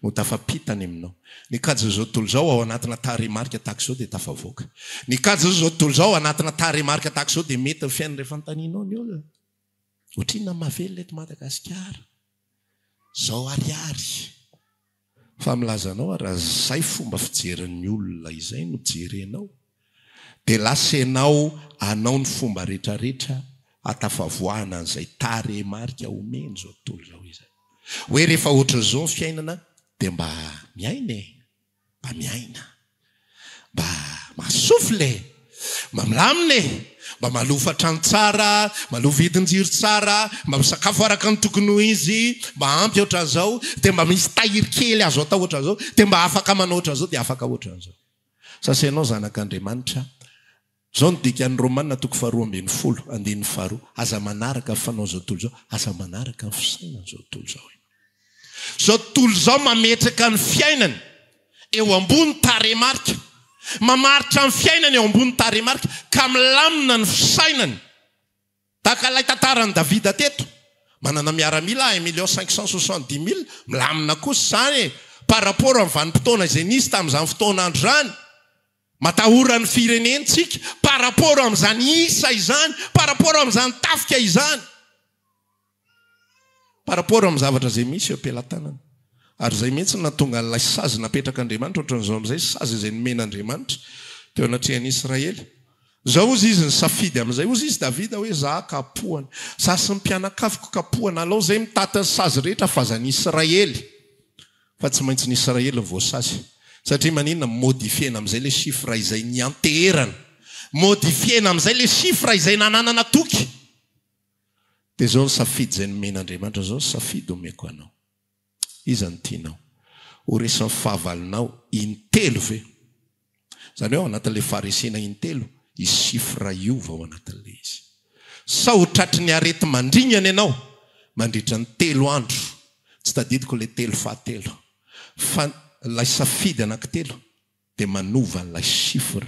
no tafapita any aminao. Ny kajin'izao tontolo izao ao anatina tarehimarika tahaka izao dia tafavoaka. Ny kajin'izao tontolo izao ao anatina tarehimarika tahaka izao dia mety ny fiainana rehefa anontanianao ny olona. Ohatrinona ny mahavelona eto Madagasikara? Zao ariary. Fa milaza anao aho raha izay fomba fijerin'ny olona izay no jerenao dia lasa ianao anao ny fomba retraretra hatafavoahana an'izay tarehimarika omeny izao tontolo izao izay. Hoe rehefa ohatran'izao ny fiainana dia mba miaina e! Mba miaina. Mba mahasofle e! Mba milamina e! Mba malofa trano tsara, maloa vidin-jiro tsara, mba misakafo araka ny tokony ho izy, mba ampy ohatran'izao, dia mba misy tahiry kely azo atao ohatran'izao, dia mba afaka manao ohatran'izao, dia afaka ohatran'izao. Sasa ianao zanak'Andriamanitra, izao no dikan'ny Romana toko faharoa ambin'ny folo, andininy faharoa, aza manaraka ny fanaon'izao tontolo izao, aza manaraka ny fisainan'izao tontolo izao ianao. Izao tontolo izao mametraka ny fiainany eo ambony tarehimarika. Mamaritra ny fiainany eo ambony tarehimarika ka milamina ny fisainany. Tahaka ilay tantaran'i Davida teto. Manana miaramila un million cinq cent soixante-dix mille, milamina kosa izany e! Par rapport amin'ny vanim-potoana izay nisy tamin'izany fotoan'andro izany. Matahora ny firenentsika par rapport amin'izany isa izany, par rapport amin'izany tafika izany. Par rapport amin'ny zavatra izay misy eo am-pelatanana. Ary izay mihitsy no nahatonga an'ilay sazy napetrak'Andriamanitra ohatran'izao amin'izay, sazy izay nomen'Andriamanitra teo anatrehan'i Israely. Izao hozy izy nisafidy amin'izay, hozy izy Davida hoe, Za kapohana, za sy ny mpianakaviko kapohana, alao izay mitaty ny sazy rehetra fa aza ny Israely. Fa tsy maintsy ny Israely no voasazy. Satria maninona? Modifier-na amin'izay ilay chiffre izay nianteherana. Modifier-na amin'izay ilay chiffre izay nananana toky. Dia izao ny safidy izay nomen'Andriamanitra, izao ny safidy omeko anao. Iza no tianao? Ho resin'ny fahavalonao intelo ve? Izany hoe ao anatin'ilay faharesena intelo, hisy chiffre hiova ao anatin'ilay izy. Sa ho tratry ny areti-mandringana ianao mandritra ny telo andro? Tsy tadidiko ilay telo fahatelo. Fa ilay safidy anankitelo dia manova an'ilay chiffre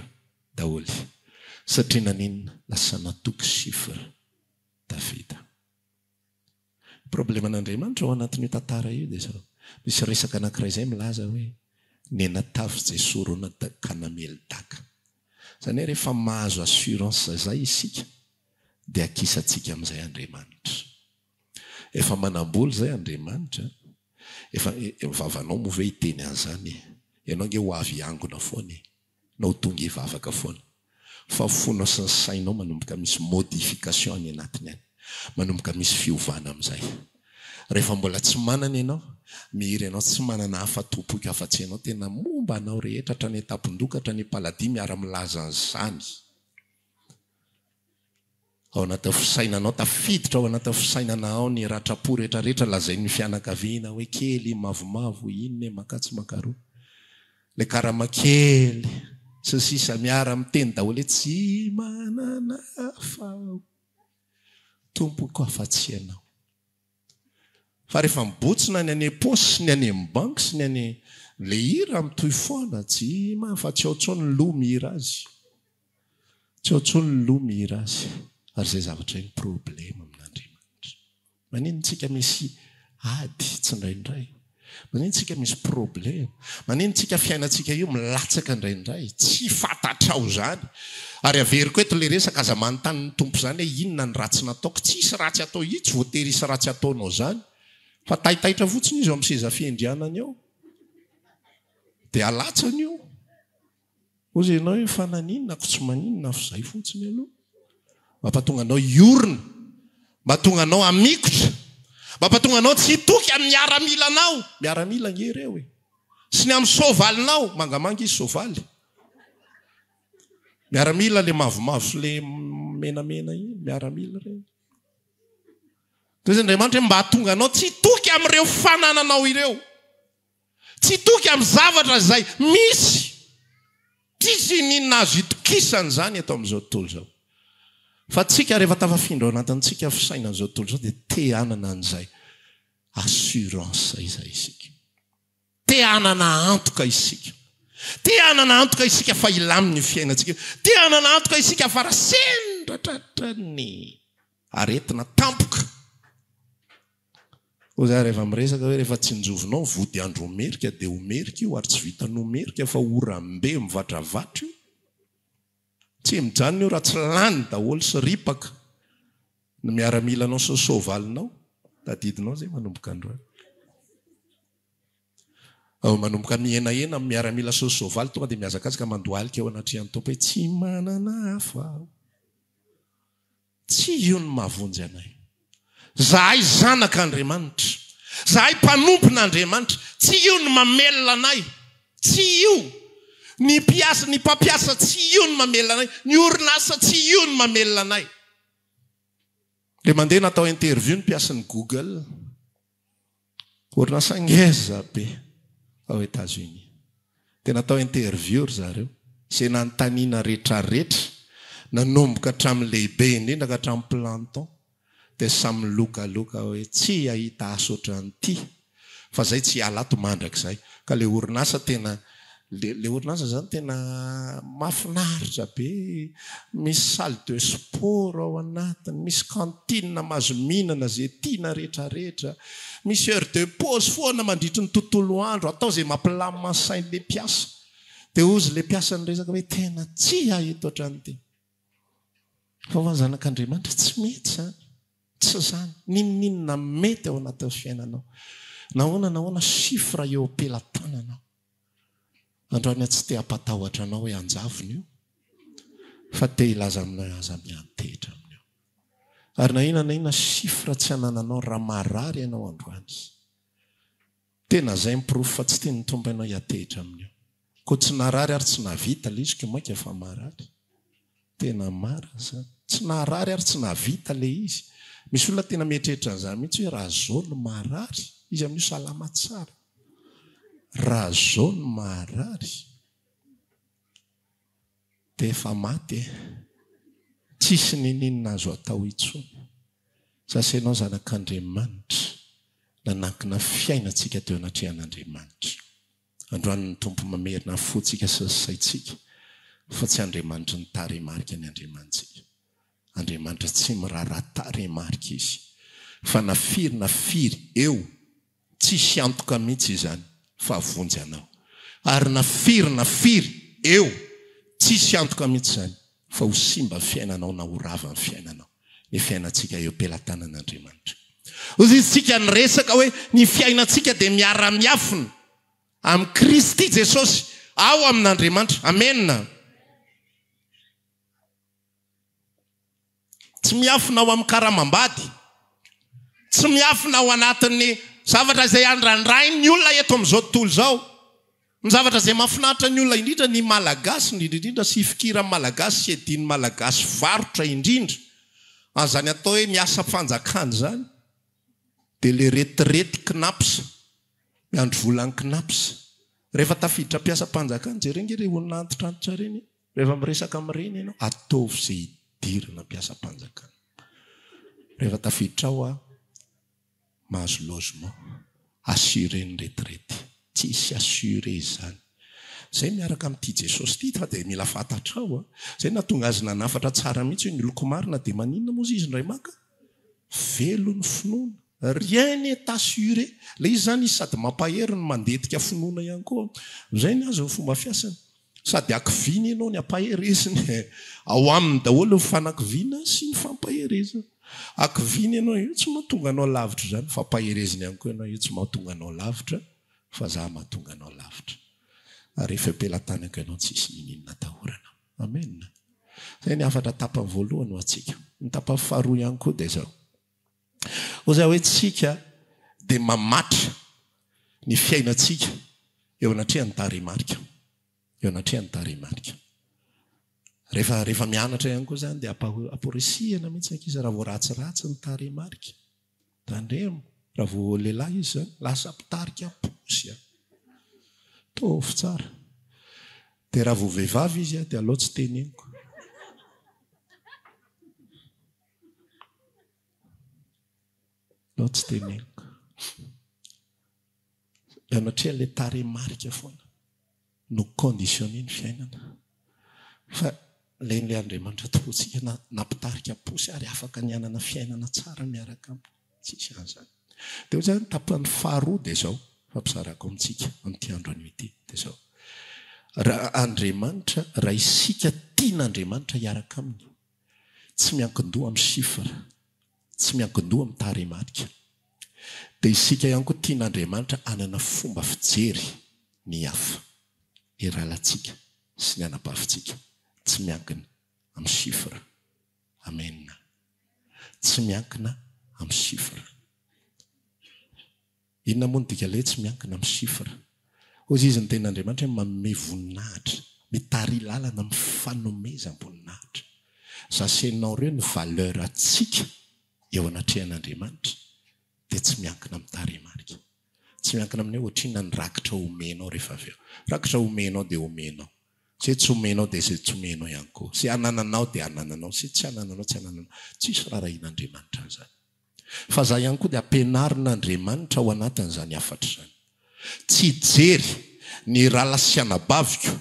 daholo. Satria naninona? Lasa natoky chiffre Davida. Ny probleman'Andriamanitra ao anatin'io tantara io dia izao, misy resaka anankiray izay milaza hoe nenatavy Jesorona ka namely daka. Izany hoe rehefa mahazo assurance izay isika dia akisantsika amin'izay Andriamanitra. Efa manam-bola izay Andriamanitra, efa, ny vavanao moa ve hiteny an'izany e? Ianao ange ho avy hiangona foana e! Na ho tonga hivavaka foana. Fa fonao sy ny sainao manomboka misy modification any anatiny any. Manomboka misy fiovana amin'izay. Rehefa mbola tsy manana ianao, mihira ianao tsy manana hafa tompoiko afa-tsy ianao, tena momba anao rehetra hatrany an-tampon-doha ka hatrany am-paladia miara-milaza an'izany. Ao anatin'ny fisainanao, tafiditra ao anatin'ny fisainana ao ny ratram-po rehetrarehetra lazain'ny fianakaviana hoe kely, mavomavo, inona e, mankatsy mankaroa. Ilay karama kely. Sy ny sisa miara miteny daholo hoe tsy manana hafa aho Tompoko afa-tsy Ianao. Fa rehefa mibotsina ny any am-paosy sy ny any amin'ny banky sy ny any le hira mitohy foana tsy ma fa tsy ao intsony ny loha mihira azy. Tsy ao intsony ny loha mihira azy. Ary izay zavatra izay ny problema amin'Andriamanitra. Maninona tsika misy ady tsindraindray? Maninona tsika misy problema? Maninona tsika fiainantsika io milatsaka indraindray? Tsy fantatrao izany. Ary averiko eto ilay resaka, aza manontany ny Tompo izany hoe inona ny ratsy nataoko. Tsy hisy ratsy atao io, tsy voatery hisy ratsy ataonao izany. Fa taitaitra fotsiny izy eo amin'ny seza fiandrianany eo. Dia alatsany io. Hozy ianao hoe fa naninona ko tsy maninona fa izay fotsiny aloha. Mampatonga anao hiorina, mampatonga anao hamikotra, mampatonga anao tsy hitoky amin'ny miaramilanao. Miaramila ange ireo e. Sy ny amin'ny soavalinao, mangamanga izy soavaly. Miaramila le mavomavo sy le menamena iny, miaramila ireny. Toy izay Andriamanitra hoe mba hahatonga anao tsy hitoky amin'ireo fanananao ireo. Tsy hitoky amin'ny zavatra izay misy. Tsisy ininona azo itokisana izany eto amin'izao tontolo izao. Fa tsika rehefa tafafindra ao anatintsika fisainan'izao tontolo izao dia te hanana an'izay assurance izay isika. Te hanana antoka isika. Te hanana antoka isika fa hilamina io fiainantsika io. Te hanana antoka isika fa raha sendra tratran'ny aretina tampoka, Hoy za rehefa miresaka hoe rehefa tsinjovinao ny vody andro ho merika dia ho merika io ary tsy vitan'ny ho merika fa oram-be mivatravatra io. Tsy mijanona io raha tsy lany daholo sy ripaka ny miaramilanao sy ny soavalinao. Tadidinao izay manomboka androany. Ao manomboka mihenahena ny miaramila sy ny soavaly tonga dia mihazakazaka mandohalika eo anatrehan'ny Tompo hoe tsy manana hafa aho. Tsy io no mahavonjy anay. Zahay zanak'Andriamanitra. Zahay mpanompon'Andriamanitra. Tsy io no mamelona anay. Tsy io. Ny mpiasa, ny mpampiasa tsy io no mamelona anay. Ny orinasa tsy io no mamelona anay. Dia mandeha natao interview ny mpiasan'ny Google. Orinasa ngeza be ao Etats Unis. Dia natao interview ry zareo. Izay nanontaniana retraretra, nanomboka hatramin'ny lehibe indrindra ka hatramin'ny planton, dia samy milokaloka hoe tsy hahita asa ohatran'ity fa zay tsy hiala ato mandrakizay. Ka le orinasa tena Le le orinasa zany tena mahafinaritra be, misy salle de sport ao anatiny, misy cantine mahazo mihinana ze tiana retraretra, misy heure de pause foana mandritry ny tontolo andro, atao ze mampilamina ny sain'le mpiasa. De hozy le mpiasa niresaka hoe tena tsy hahita ohatran'ity. Fa ho an'ny zanak'Andriamanitra tsy mety izany. Tsy izany. N'inon'inona mety ao anatin'ny fiainanao. Nahoana nahoana chiffre eo am-pelatananao. Androany aho tsy te hampatahotra anao hoe hanjavona io, fa te hilaza aminao hoe aza miantehitra amin'io. Ary na inona na inona chiffre tsy anananao raha marary ianao androany, tena izay ny porofo fa tsy tian'ny Tompo ianao hiantehitra amin'io. Koa tsy narary ary tsy nahavita ilay izy koa mainka fa marary. Tena marina izany. Tsy naharary ary tsy nahavita ilay izy. Misy olona tena mieritreritra an'izany mihitsy hoe raha zao no marary, izy amin'io salama tsara. Raha zao no marary dia efa maty e. Tsisy niniana azo atao intsony. Sasy ianao zanak'Andriamanitra nanankina fiainantsika teo anatrehan'Andriamanitra. Androany ny Tompo mamerina ny fontsika sy ny saintsika fa tsy Andriamanitry ny tarehimarika ny Andriamanitsika. Andriamanitra tsy miraharaha tarehimarika Izy. Fa na firy na firy eo, tsisy antoka mihitsy izany fa hahavonjy anao. Ary na firy na firy eo, tsisy antoka mihitsy izany fa ho simba ny fiainanao na ho rava ny fiainanao. Ny fiainantsika eo am-pelatanan'Andriamanitra. Hoy isika niresaka hoe ny fiainantsika dia miara-miafina amin'i Kristy Jesosy ao amin'Andriamanitra. Amena. Tsy miafina ao amin'ny karamam-bady. Tsy miafina ao anatin'ny zavatra izay andrandrain'ny olona eto amin'izao tontolo izao. Ny zavatra izay mahafinaritra ny olona indrindra, ny Malagasy indrindra indrindra sy ifikiran'ny Malagasy sy iadian'ny Malagasy varotra indrindra an'izany atao hoe miasa fanjakana izany dia ilay retirety Cnaps, miandry volan'ny Cnaps. Rehefa tafiditra mpiasam-panjakana, jereo ange ireny olona antitrantitra ireny e. Rehefa miresaka amin'ireny ianao, ataovy izay hidirana mpiasam-panjakana. Rehefa tafiditra ao aho, mahazo logement, assuré ny retraite. Tsisy assuré izany. Izay miaraka amin'ity Jesosy ity fa dia mila fantatrao a. Izay nahatonga azy nanafatra tsara mihitsy hoe ny oloko marina dia maninona moa izy indray maka? Velon'ny finoana. Rien n'est assuré. Ilay izy izany izy sady mampahery no mandetika finoana ihany koa. Izay ny azy ny fomba fiasany. Sady akiviana ianao ny ampahereziny e. Ao aminy daholo ny fanakiviana sy ny fampaherezana. Akiviana ianao, io tsy mahatonga anao lavitra izany. Fampahereziny ihany koa ianao, io tsy mahatonga anao lavitra fa za mahatonga anao lavitra. Ary rehefa eo am-pelatanako ianao tsisy niniana atahorana. Amen. Izay ny hafatra tapany voalohany ho antsika. Ny tapany faharoa ihany koa dia izao. Hoy izaho hoe tsika dia mamatra ny fiainantsika eo anatrehan'ny tarehimarika. Eo anatrehan'ny tarehimarika. Rehefa rehefa mianatra ihany koa izany dia amporisihina mihitsy ny ankizy raha vao ratsiratsy ny tarehimarika. Tandremo, raha vao lehilahy izy izany, lasa mpitarika posy an. Ataovy tsara. Dia raha vao vehivavy izy dia aleo tsy teneniko. Aleo tsy teneniko. Eo anatrehan'ilay tarehimarika foana no conditionner ny fiainana. Fa ilay ilay Andriamanitra tompontsika na nampitarika posy ary afaka ny hanana fiainana tsara miaraka aminy. Tsisy an'izany. Dia hoy izany tapany faharoa dia izao, fampizarako amintsika amin'ity andro anio ity dia izao. Raha Andriamanitra, raha isika tian'Andriamanitra hiaraka aminy, tsy miankin-doha amin'ny chiffre, tsy miankin-doha amin'ny tarehimarika, dia isika ihany koa tian'Andriamanitra hanana fomba fijery ny hafa, ny rahalahintsika sy ny anabavintsika, tsy miankina amin'ny chiffre. Amen. Tsy miankina amin'ny chiffre. Inona moa no dikan'ilay hoe tsy miankina amin'ny chiffre? Hoy izy ny tenin'Andriamanitra hoe manome voninahitra, mitari-lalana amin'ny fanomezam-boninahitra. Zasenao ireo ny valeur antsika eo anatrehan'Andriamanitra dia tsy miankina amin'ny tarehimarika. Tsy miankina amin'ny hoe ohatrinona ny rakitra omenao rehefa avy eo. Rakitra omenao dia omenao. Izay tsy omenao dia izay tsy omenao ihany koa. Izay anananao dia anananao. Izay tsy anananao tsy anananao. Tsisy raharahian'Andriamanitra an'izany. Fa za ihany koa dia ampianarin'Andriamanitra ao anatin'izany hafatra izany. Tsy hijery ny rahalahy sy anabaviko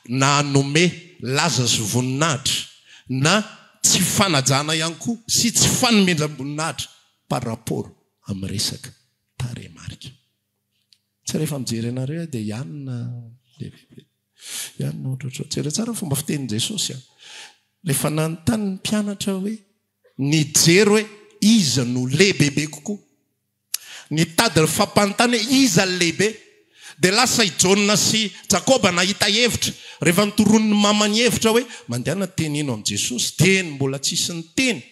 na hanome laza sy voninahitra na tsy fanajana ihany koa sy tsy fanomezam-boninahitra par rapport amin'ny resaka tarehimarika. Tsy rehefa mijery anareo aho dia hianina lehibe. Hianina ohatrohatr'izao. Jereo tsara ny fomba fitenin'i Jesosy an. Rehefa nanontany ny mpianatra hoe nijery hoe iza no lehibebe kokoa. Nitady ny fampanontany hoe iza ny lehibe. Dia lasa i Jaona sy Jakoba nahita hevitra. Rehefa notoronin'ny mamany hevitra hoe mandehana teneno amin'i Jesosy, dieny mbola tsisy niteny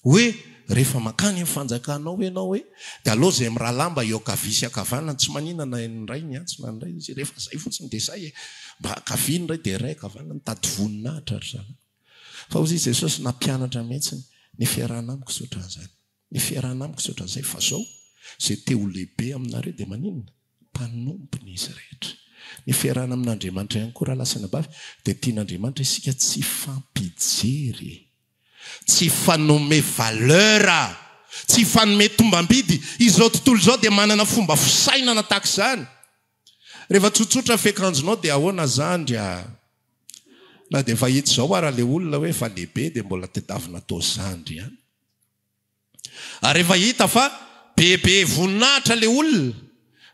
hoe rehefa mankany amin'ny fanjakanao ianao hoe dia aleo izay mirahalahy mba eo ankavia sy ankavanana, tsy maninona na ny iray miantso na ny iray izy, rehefa izay fotsiny dia izay e, mba ankavia ny iray dia iray ankavanana, mitady voninahitra ry zalahy. Fa hoy izy Jesosy nampianatra mihitsy ny fiarahana amiko tsy ohatran'izany, ny fiarahana amiko tsy ohatran'izay fa zao, izay te ho lehibe aminareo dia maninona? Mpanompony izy rehetra. Ny fiarahana amin'Andriamanitra ihany koa rahalahy sy anabavy dia tian'Andriamanitra isika tsy hifampijery e. Tsy hifanome valeur, tsy hifanome tombam-bidy. Izao tontolo izao dia manana fomba fisainana tahaka izany. Rehefa tsotsotra ny fiakanjonao dia ahoana zandry a? Na dia efa hita izao ara ilay olona hoe efa lehibe dia mbola tedavina atao zandry ihany. Ary efa hita fa bebe voninahitra le olona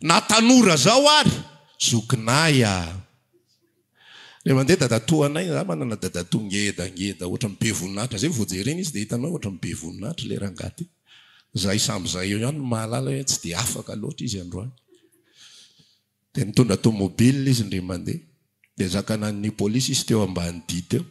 na tanora zao ary, zokinay a! Rehefa mandeha dadatoa anay, za manana dadatoa ngeda ngeda ohatran'ny be voninahitra zay, vao jerena izy dia hitanao ohatran'ny be voninahitra le rangahy ty. Zahay samy zay eo ihany no mahalala hoe tsy dia afaka loatra izy androany. Dia nitondra tomobile izy indray mandeha, dia zakanan'ny polisy izy teo ambany dihy teo.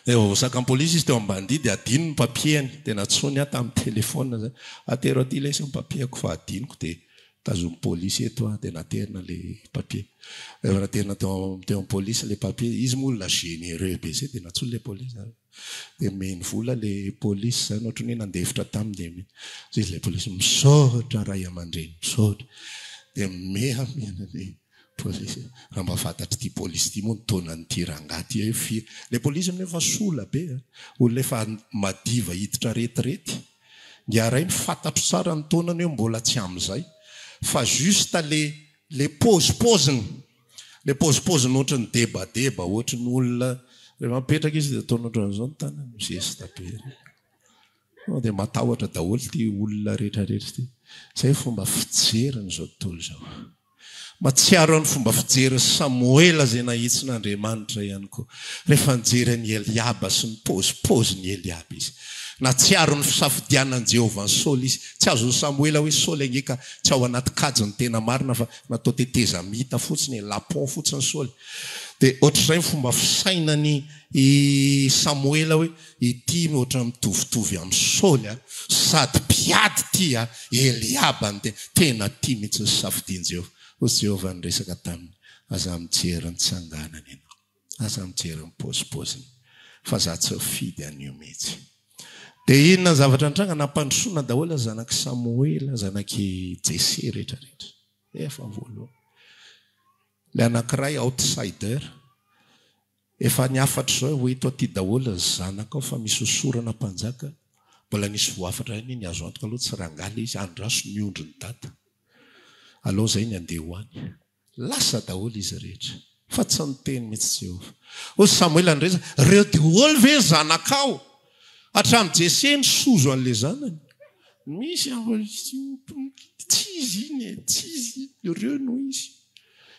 Rehefa voasakan'ny polisy izy teo Ambanidia dia adino ny papier-ny. Dia nantsoiny aho tamin'ny téléphone izay. Atero aty lesy ny papier-ko fa adinoko dia tazomin'ny polisy eto aho. Dia naterina ilay papier. Rehefa naterina teo teo amin'ny polisy ilay papier, izy moa olona généreux be izay dia nantsoiny ilay polisy. Dia nomeny vola ilay polisy izany ohatran'ny hoe nandefitra taminy dia nomeny. Hoy izy ilay polisy, misaotra ray aman-dreny, misaotra. Dia mihamihana ilay. Polisy, raha mba fantatr'ity polisy ity moa ny taonan'ity rangahy ity hoe firy. Ilay polisy amin'io efa sola be a! Olona efa madiva hiditra retirety. Ingahy Rainy fantatro tsara ny taonany hoe mbola tsy amin'izay. Fa juste le le paozipaoziny, le paozipaoziny ohatry ny debadeba, ohatry ny olona rehefa mipetraka izy dia ataony ohatran'izao ny tanany, mizesta be ery. Tonga dia matahotra daholo ity olona rehetra rehetra ity. Izay fomba fijeriny izao tontolo izao. Mahatsiaro ny fomba fijerin'i Samoela izay nahitsin'Andriamanitra ihany koa, rehefa nijery an'i Eliaba sy ny paozipaozin'i Eliaba izy. Nahatsiaro ny fisafidianan'i Jehovah an'i Saoly izy. Tsy azon'i Samoela hoe Saoly ange ka tsy ao anaty kajy ny tena marina fa natao tetezamita fotsiny e, lapon fotsiny Saoly. Dia ohatr'izay ny fomba fisainan'i Samoela hoe Ity ohatran'ny mitovitovy amin'i Saoly a! Sady mpiady ity a! Eliaba no tena, tena tia mihitsy ny safidian'i Jehovah. Hoy Jehovah niresaka taminy, Aza mijery ny tsanganany ianao, aza mijery ny paozipaoziny, fa za tsy mifidy an'io mihitsy. Dia inona ny zavatra nitranga? Nampandrosoana daholo ny zanak'i Samoela, zanak'i Jese rehetrarehetra. Efa voalohany. Ilay anankiray outsider. Efa ny hafatra izao hoe eto aty daholo ny zanakao fa misy hosorana mpanjaka, mbola nisy voahafatra ihany ny azo antoka aloha tsy rangahy le izy, andraso ny ondrin'i dada aleo zay ny andeha ho any. Lasa daholo izy rehetra fa tsy niteny mihitsy Jehovah. Hoy Samoela niresaka, reo daholo ve zanakao? Hatramin'i Jese nisozo an'le zanany. Misy tsy izy iny e, tsy izy iny, reo no izy.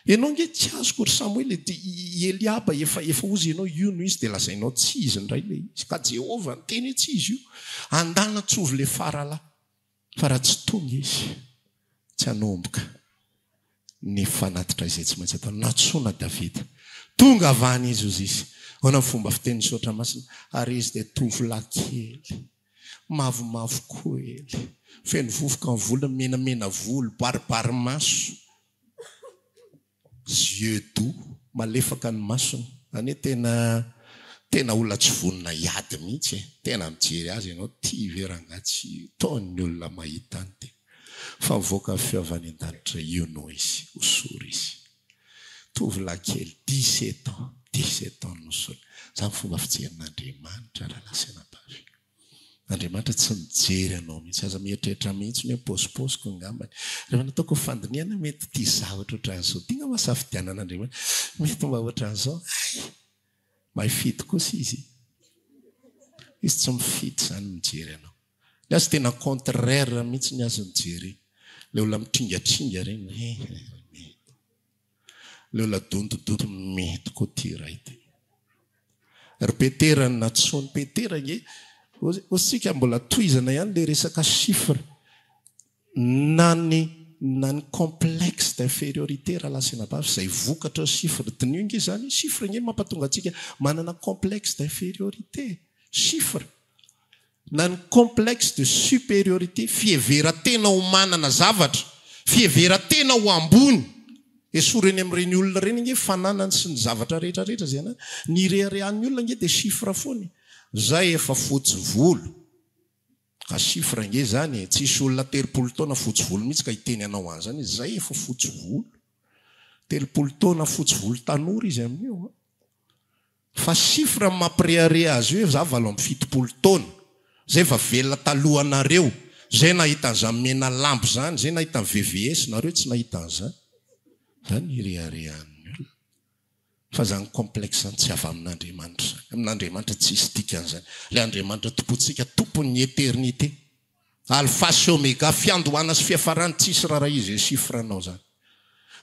Ianao ange tsy azoko ry Samoela e, dia i Eliaba efa efa hozy ianao io no izy dia lazainao tsy izy indray ilay izy, ka Jehovah niteny hoe tsy izy io, andana tsovy ilay faralahy, fa raha tsy tonga izy tsy hanomboka ny fanatitra izay tsy maintsy atao. Nantsoina Davida, tonga avy any izy hozy izy, ahoana ny fomba fitenin'ny Soratra Masina, ary izy dia tovolahy kely, mavomavo koely, feno vovoka ny volony, menamena volo, baribary maso, Yeux doux, malefaka ny masony. Zany hoe tena tena olona tsy vonona hiady mihitsy e. Tena mijery azy ianao, ty ve rangahy tsy taon'ny olona mahita any ty. Fa mivoaka ny feo avy any an-danitra, io no izy, hosory izy. Tovolahy kely, 17 ans, 17 ans nosorina. Zany fomba fijerin'Andriamanitra rahalahy sy anabavy. Andriamanitra tsy mijery anao mihitsy. Aza mieritreritra mihitsy ny hoe paosipaosiko angambany. Rehefa nataoko ny fandinihana mety ity zavatra ohatran'izao ity angamba safidianan'Andriamanitra. Mety mba ohatran'izao. Hay! Mahay fidy kosa izy. Izy tsy mifidy izany mijery anao. Ny azy tena contraire mihitsy ny azy mijery. Ilay olona mitringatringa ireny. Mety. Ilay olona dontodonto mety koa ity iray ity. Ry Petera ny nantsoin'i Petera ange, hoy mbola tohizana ihany ilay resaka chiffre, na ny na ny complexe d'infériorité rahalahy sy anabavy, izay vokatra ny chiffre, diniho ange izany, chiffre ange mampatonga antsika manana complexe d'infériorité, chiffre. na ny complexe de supériorité, fiheveran-tena ho manana zavatra, fiheveran-tena ho ambony. Esory eny amin'ireny olona ireny ange fananany sy ny zavatra rehetra rehetra izay ananany. Ny ireharehan'ny olona ange dia chiffre foana e. Zay efa fotsy volo. Ka chiffre ange izany e. Tsisy olona 30 taona fotsy volo mihitsy ka hiteny anao an'izany izy. Zay efa fotsy volo. 30 taona fotsy volo tanora izy amin'io an. Fa chiffre no mampirehareha azy hoe za 78 taona, zay efa velona talohanareo, zay nahita an'izany mena lambo zany, zay nahita ny VVS, nareo tsy nahita an'izany. Zany no ireharehan'ny olona. Fa zany complexe zany tsy avy amin'Andriamanitra zany. Amin'Andriamanitra tsisy dikan'izany. Ilay Andriamanitra tompontsika, tompon'ny eternité. Alpha sy Omega, fiandohana sy fiafarana, tsisy raharaha izay chiffre nao zany.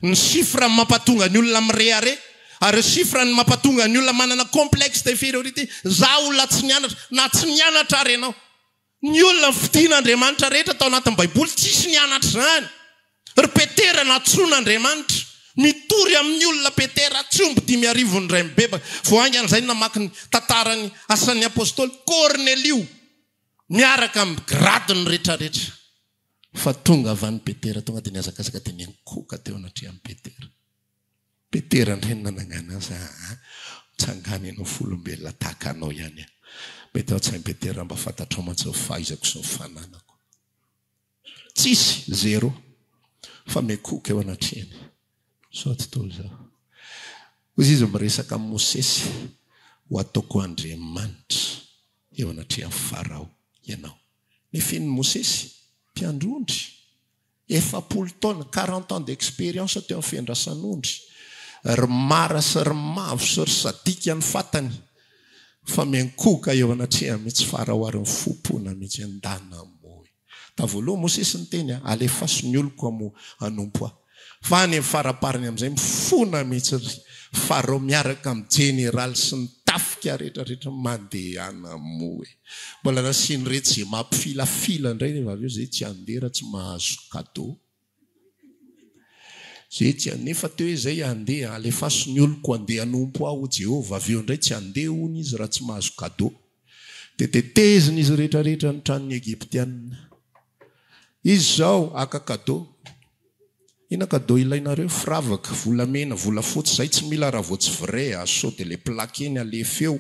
Ny chiffre no mampatonga ny olona mirehareha, ary ny chiffre no mampatonga ny olona manana complexe d'infériorité. Za olona tsy nianatra, na tsy nianatra ary ianao. Ny olona nofidin'Andriamanitra rehetra tao anatin'ny baiboly tsisy nianatra izany. Ry Petera nantsoin'Andriamanitra, mitory amin'ny olona Petera, tsy omby 5000 ny indray mibebaka. Vao haingana izay no namaky ny tantaran'ny asan'ny apostoly, Kornelio. Miaraka amin'ny gradiny retraretra. Fa tonga avy any Petera, tonga dia nihazakazaka dia niankohoka teo anatrehan'i Petera. Petera indray no nanangana azy, aa, mitsangàna ianao fa olombelona tahaka anao ihany aho. Mety ao an-tsain'i Petera, mba fantatrao mantsy ny fahaizako sy ny fananako. Tsisy, zéro. Fa miankohoka eo anatrehany. Izao tontolo izao. Hoy izy miresaka amin'i Mosesy, Ho ataoko andriamanitra eo anatrehan'i Farao ianao. Nefin'i Mosesy, mpiandry ondry, 40 taona, quarante ans d'expérience teo amin'ny fiandrasan'ondry, ry mara sy ry mavo sy ry sadika ny fatany, fa miankohoka eo anatrehany mihitsy Farao ary mifompona mihitsy, ndana moa e. Ta voalohany Mosesy niteny a, alefaso ny oloko amo hanompo ahy. Fa any amin'ny faraparany amin'izay mifona mihitsy ry Farao miaraka amin'ny jeneraly sy ny tafika rehetra rehetra mandehana moa e. Mbola nasian'ireto izay mampifilafila indray rehefa avy eo izay tsy handeha raha tsy mahazo cadeau. Izay tsy nefa teo hoe izay handeha, alefaso ny oloko handeha hanompo ahy hoy Jehovah, avy eo indray tsy handeha hono izy raha tsy mahazo cadeau. Dia tetezina izy rehetra rehetra ny tranon'ny Egyptiana. Izy izao haka cadeau. Inona cadeau ilainareo? Firavaka, volamena, volafotsy, izay tsy mila raha vao tsy vrai a, sao dia ilay plaqué ny alefa eo,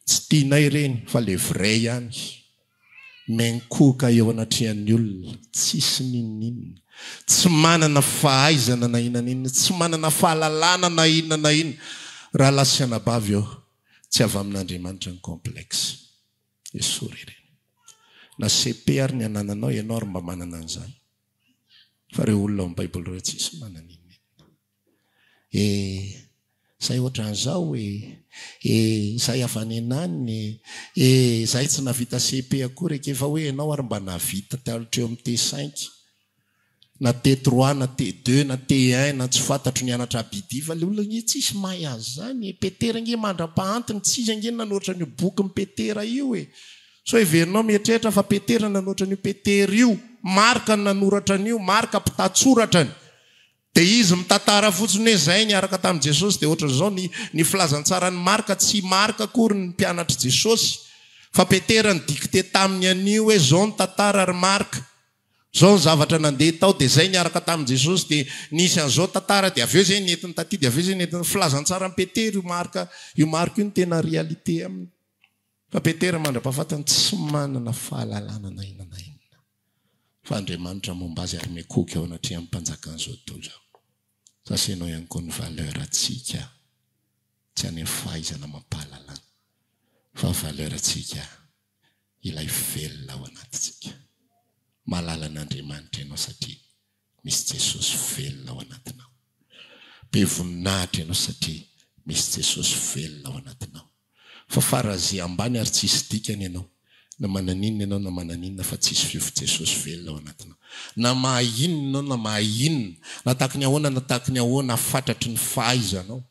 tsy tianay ireny fa ilay vrai ihany. Miankohoka eo anatrehan'ny olona, tsisy n'inon'inona, tsy manana fahaizana na inona na inona, tsy manana fahalalana na inona na inona. Rahalahy sy anabavy ô, tsy avy amin'Andriamanitra ny complexe. Esory ireny. Na CP ary ny anananao, ianao ary mba manana an'izany. Fa ireo olona ao amin'ny Baiboly ireo tsisy manana n'inon'inona. Eh, zay ohatran'izao e, eh, zay avy any ananona e, eh, zay tsy nahavita CP akory eke fa hoe ianao ary mba nahavita hatreo amin'ny T5 na T3 na T2 na T1 na tsy fantatro nianatra abidia fa le olona ange tsisy mahay azy zany e, Petera ange mandra-pahantiny tsisy ange nanoratra an'io bokin'i Petera io e. Sao heverinao mieritreritra fa Petera nanoratra an'io Petera io, Marka no nanoratra an'io, Marka mpitantsoratrany. Dia izy mitantara fotsiny hoe zay niaraka tamin'i Jesosy dia ohatran'izao ny ny filazantsaran'i Marka, tsy Marka akory ny mpianatr'i Jesosy fa Petera ni-dicter taminy an'io hoe zao ny tantara ry Marka, zao ny zavatra nandeha tao dia zay niaraka tamin'i Jesosy dia nisy an'izao tantara dia avy eo zay nentiny taty dia avy eo zay nentiny, filazantsaran'i Petera io Marka io Marka io no tena réalité aminy. Fa Petera mandra-pahafatiny tsy manana fahalalana na inona na inona fa Andriamanitra momba azy ary mikoky eo anatrehan'ny mpanjakan'izao tontolo izao. Sasianao ihany koa ny valeur antsika tsy any amin'ny fahaizana amam-pahalalana fa valeur antsika ilay velona ao anatintsika. Mahalala an'Andriamanitra ianao satria misy Jesosy velona ao anatinao. Be voninahitra ianao satria misy Jesosy velona ao anatinao. Fa faraze ambany ary tsisy dikany ianao. Na mananinona ianao na mananinona fa tsisy fiofo Jesosy velona ao anatinao. Na mahay inona ianao na mahay inona, na tahaky ny ahoana na tahaky ny ahoana fatratry ny fahaizanao.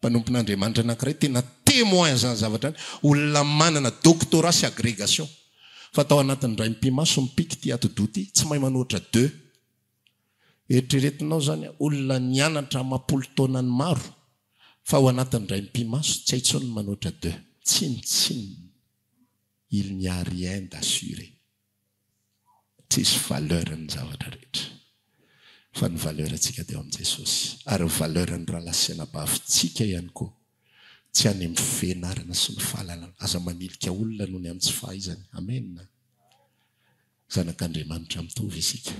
Mpanompon'Andriamanitra anankiray tena témoin an'izany zavatra izany, olona manana doctorat sy agrégation. Fa tao anatin'ny indray mipi-maso mipiky ity atidoha ity, tsy mahay manoatra deux. Eritreretinao izany olona nianatra amam-polo taonany maro fa ao anatin'ny indray mipi-maso tsy hay intsony ny manoatra deux. Tsinontsinona. Il n'y a rien d'assuré. Tsisy valeur ny zavatra rehetra. Fa ny valeur ntsika dia ao amin'i Jesosy. Ary ny valeur ny rahalahy sy anabavintsika ihany koa. Tsy any amin'ny fianarana sy ny fahalalana. Aza manilika olona noho ny amin'ny tsy fahaizany. Amen. Zanak'Andriamanitra mitovy isika.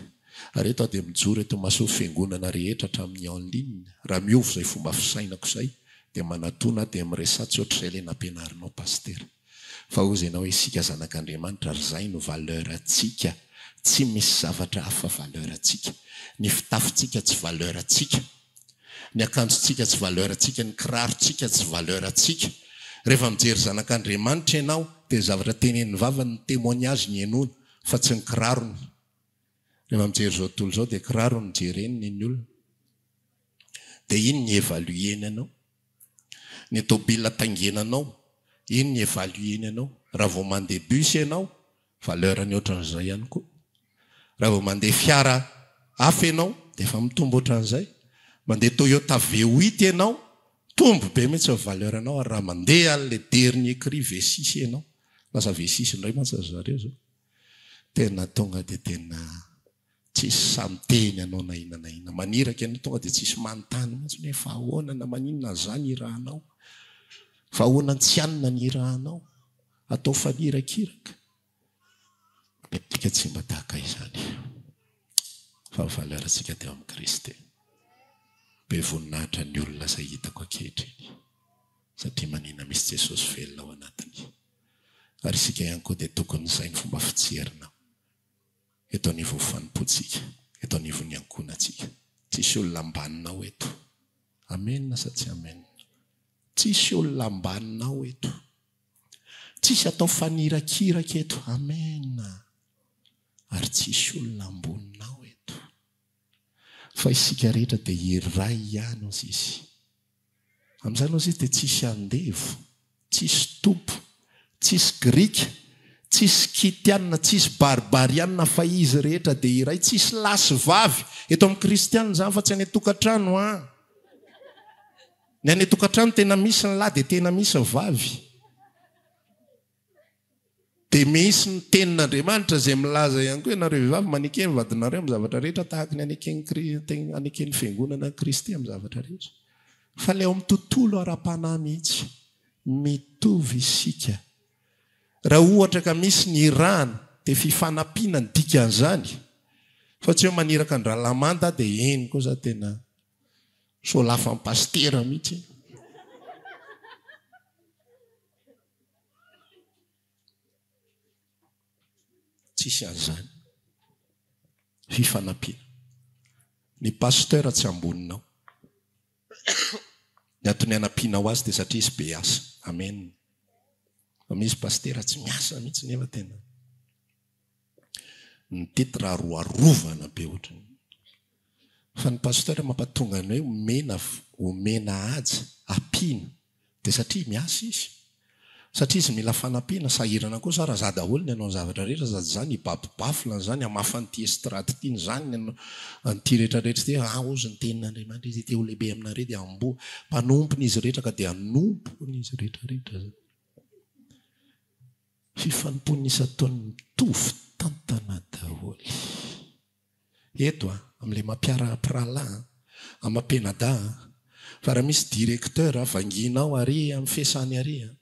Ary eto aho dia mijoro eto imason'ny fiangonana rehetra hatramin'ny en ligne. Raha miova izay fomba fisainako izay dia manatona aho dia miresaha tsy ohatr'izay ilay nampianarinao Pasitera. Fa hozy ianao hoe isika zanak'Andriamanitra ary izay no valeur ntsika, tsy misy zavatra hafa valeur ntsika. Ny fitafintsika tsy valeur ntsika, ny akanjontsika tsy valeur ntsika, ny kirarontsika tsy valeur ntsika. Rehefa mijery zanak'Andriamanitra ianao dia ny zavatra tenenin'ny vavany ny témoignage ny henoina fa tsy ny kirarony. Rehefa mijery izao tontolo izao dia kirarony no jereny ny ny olona. Dia iny ny évaluer-ny anao. Ny tôbila taingenanao, iny ny évaluer-ny anao. Raha vao mandeha bus ianao, valeur-ny ohatran'izay ihany koa. Raha vao mandeha fiara hafa ianao, dia efa mitombo ohatran'izay. Mandeha Toyota V8 ianao, mitombo be mihitsy ny valeur-nao. Ary raha mandeha an'ilay dernier cri V6 ianao, lasa V6 indray mantsy ry zareo izao, tena tonga dia tena Tsisy sahy miteny anao na inona na inona. Maniraka ianao tonga dia tsisy manontany mihitsy hoe fa ahoana na maninona za ny irahanao? Fa ahoana tsy anona ny irahanao? Atao fanirakiraka. Ny antsika tsy mba tahaka izany. Fa ny valeur-ntsika dia ao amin'i Kristy. Be voninahitra ny olona izay hitako ankehitriny satria manina misy Jesosy velona ao anatiny. Ary isika ihany koa dia tokony izay ny fomba fijerinao eto anivon'ny fanompoantsika, eto anivon'ny ankohonantsika. Tsisy olona ambaninao eto. Amena sa tsy amena? Tsisy olona ambaninao eto. Tsisy atao fanirakiraka eto. Amena. Ary tsisy olona amboninao eto. Fa isika rehetra dia iray ihany, hozy izy. Amin'izany, hozy izy, dia tsisy andevo, tsisy tompo, tsisy Grika, tsisy Skytiana, tsisy Barbariana, fa izy rehetra dia iray, tsisy lahy sy vavy. Eto amin'ny kristiana izany fa tsy any an-tokantrano an! Ny any an-tokantrano tena misy ny lahy dia tena misy ny vavy. Dia misy ny tenin'Andriamanitra izay milaza ihany koa, ianareo vehivavy, maneke ny vadinareo amin'ny zavatra rehetra tahaka ny aneken'ny aneken'ny fiangonana an'i Kristy amin'ny zavatra rehetra. Fa ilay ao amin'ny tontolo ara-panahy mihitsy, mitovy isika. Raha ohatra ka misy ny irahana, dia fifanampiana ny dikan'izany. Fa tsy hoe maniraka an-dRalamanda aho dia eny koa za tena solafan'ny pasitera mihitsy. Tsisy an'izany. Fifanampiana. Ny pasteur tsy amboninao. Ny antony anampianao azy dia satria izy be asa. Amen. Fa misy pasitera tsy miasa mihitsy nefa tena ny titre aroarovana be ohatrany. Fa ny pasteur mampatonga ny hoe omena omena haja, ampiana. Dia satria miasa izy. Satria izy mila fanampiana, sahirana koa za raha za daholo ny hanao ny zavatra rehetra sady za ny hibaby baffle an'izany, hamafa an'ity estrade ity, ny zany, ny an'ity rehetra rehetra ity, ah hozy ny tenin'Andriamanitra izy te ho lehibe aminareo dia amboa, mpanompony izy rehetra ka dia hanompo an'izy rehetra rehetra zany. Fifanompoana isan-taona mitovy tantana daholo. Eto a, amin'ilay mampiara-mpirahalahy a, amam-pianadahy a, fa raha misy directeur vangianao ary amin'ny fesany ary a,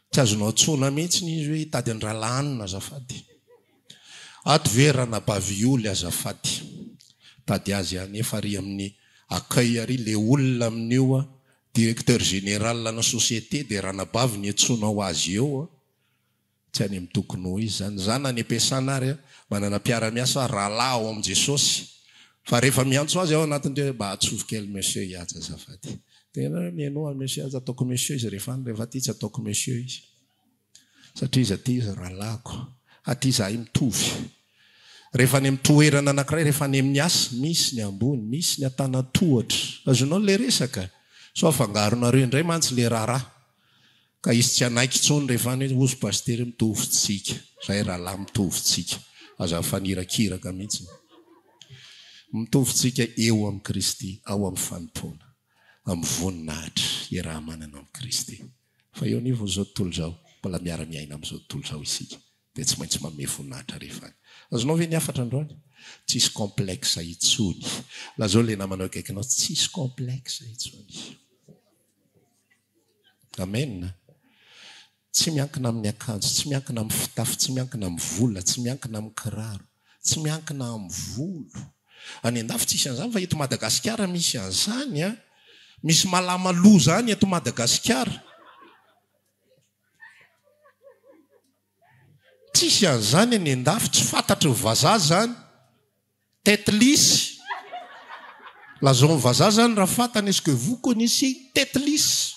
tsy azonao antsoina mihitsy izy hoe hitady an-drahalahy anona azafady. Ato ve ranabavy Ioly azafady. Tady azy any efa ary amin'ny accueil ary le olona amin'io a, directeur général ana société dia ranabavy ny antsoinao azy eo a. Tsy any amin'ny tokony ho izy izany. Za na any am-piasana ary manana mpiara-miasa rahalahy ao amin'i Jesosy. Fa rehefa miantso azy aho anatin'ny hoe mba atsovy kely monsieur Ihaja azafady. Dia ianareo mihainoa an'i monsieur Ihaja, ataoko monsieur izy rehefa any, rehefa aty tsy ataoko monsieur izy. Satria izy aty izy rahalahiko. Aty izahay mitovy. Rehefa any amin'ny toerana anankiray, rehefa any amin'ny asa, misy ny ambony, misy ny antanan-tohatra. Azonao ilay resaka? Sao afangaronareo indray mantsy ilay raharaha. Ka izy tsy hanaiky intsony rehefa any hoe ozy pasitera mitovy tsika, zay rahalahy mitovy tsika, aza mifanirakiraka mihitsy. Mitovy tsika eo amin'i Kristy, ao amin'ny fanompoana, amin'ny voninahitra iaraha-manana amin'i Kristy. Fa eo anivon'izao tontolo izao, mbola miara-miaina amin'izao tontolo izao isika, dia tsy maintsy manome voninahitra rehefa any. Azonao ve ny hafatra androany? Tsisy complexe intsony. Lazao ilay namanao akaikinao, tsisy complexe intsony. Amen. Tsy miankina amin'ny akanjo, tsy miankina amin'ny fitafy, tsy miankina amin'ny vola, tsy miankina amin'ny kiraro, tsy miankina amin'ny volo. Any an-dafy tsisy an'izany fa eto Madagasikara misy an'izany an. Misy malama loha izany eto Madagasikara. Tsisy an'izany any an-dafy, tsy fantatry ny vazaha izany. Tête lisse. Lazao ny vazaha zany raha fantany est-ce que vous connaissez tête lisse?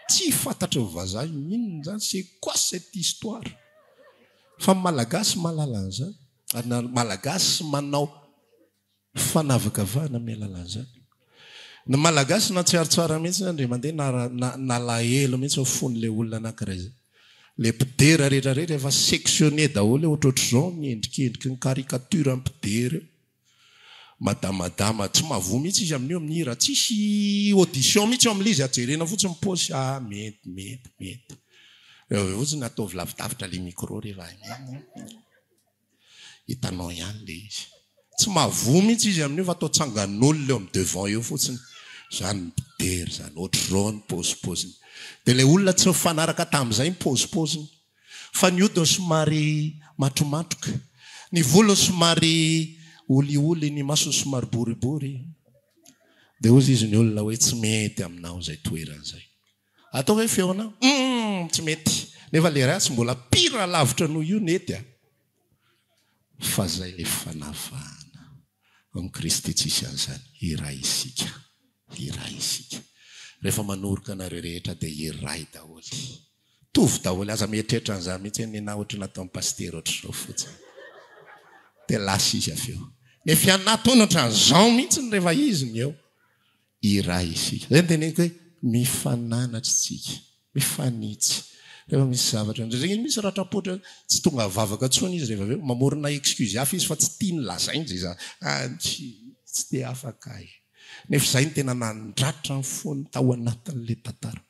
Tsy fantatry ny vazaha io inona zany c'est quoi cette histoire? Fa ny malagasy mahalala an'izany ary ny malagasy manao fanavakavahana amin'ny alalan'izany. Ny malagasy nahatsiaro tsara mihitsy ndry mandeha nalahelo mihitsy ny fon'ilay olona anankiray zay. Le mpidera rehetra rehetra efa sectionné daholo eo ohatrohatr'izao ny endrikendriky ny caricature ny mpidera eo. Madamadama tsy mahavoa mihitsy izy amin'io amin'ny hira. Tsisy audition mihitsy eo amin'ilay izy, jerena fotsiny ny paosy, ah mety mety mety. Eo avy eo fotsiny ataovy lavidavitra le micro rehefa Hitanao ihany le izy. Tsy mahavoa mihitsy izy amin'io fa atao tsangan'olona eo amin'ny devant eo fotsiny. Izany mpidera izany. Ohatr'izao ny paozipaoziny. Dia ilay olona tsy nifanaraka tamin'izay ny paozipaoziny. Fa ny hodiny somary matromatroka. Ny volony somary olioly, ny masony somary boribory. Dia hozy izy ny olona hoe tsy mety aminao izay toerana izay. Atao hoe feonao? Humm tsy mety. Nefa le ratsy mbola pire lavitra noho io nety a. Fa zay le fanavahana. Amin'i Kristy tsisy an'izany. Iray isika. Iray isika. Rehefa manoroka anareo rehetra dia iray daholo. Mitovy daholo. Aza mieritreritra an'izany mihitsy hoe nenah ohatry ny nataon'i Pasitera ohatr'izao fotsiny. Dia lasa izy avy eo. Nefa ianah ataony ohatran'izao mihitsy rehefa izy no eo. Iray isika. Izay no teneniko hoe mifananatra isika, mifanitsy. Rehefa misy zavatra, indraindray misy ratram-poatra tsy tonga vavaka intsony izy rehefa avy eo, mamorona excuse hafa izy fa tsy tiany lazaina izay za, ah tsy tsy te afaka ahy. Nefa izay no tena nandratra ny fony tao anatin'ilay tantara.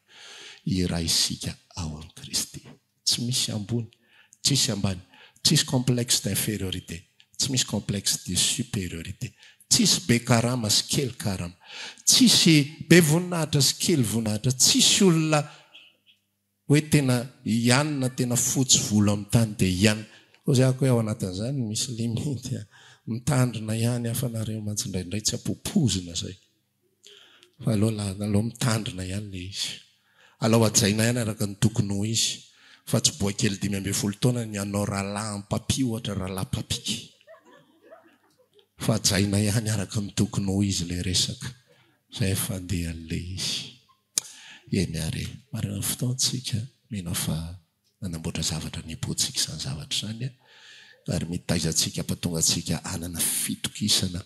Iray isika ao amin'i Kristy. Tsy misy ambony, tsisy ambany, tsisy complexe d'infériorité, tsy misy complexe de supériorité, tsisy be karama sy kely karama, tsisy be voninahitra sy kely voninahitra, tsisy olona hoe tena i anona tena fotsy volo amin'ny tany dia i anona. Hoy aho hoe ao anatin'izany misy limite a! Mitandrina ihany aho fa nareo mantsy indraindray tsy ampopoizina zay. Fa aleo aleo mitandrina ihany ilay izy. Alao hajaina ihany araka ny tokony ho izy. Fa tsy boay kely 15 taona ny hanao rahalahy am-papi ohatra rahalahy papiky. Fa hajaina ihany araka ny tokony ho izy ilay resaka. Izay fandehan'ilay izy. Eny ary e. Marina ny fotoantsika. Mino aho fa Nanamboatra zavatra nipotsika izany zavatra izany ary mitaiza antsika hampatonga antsika hanana fitokisana,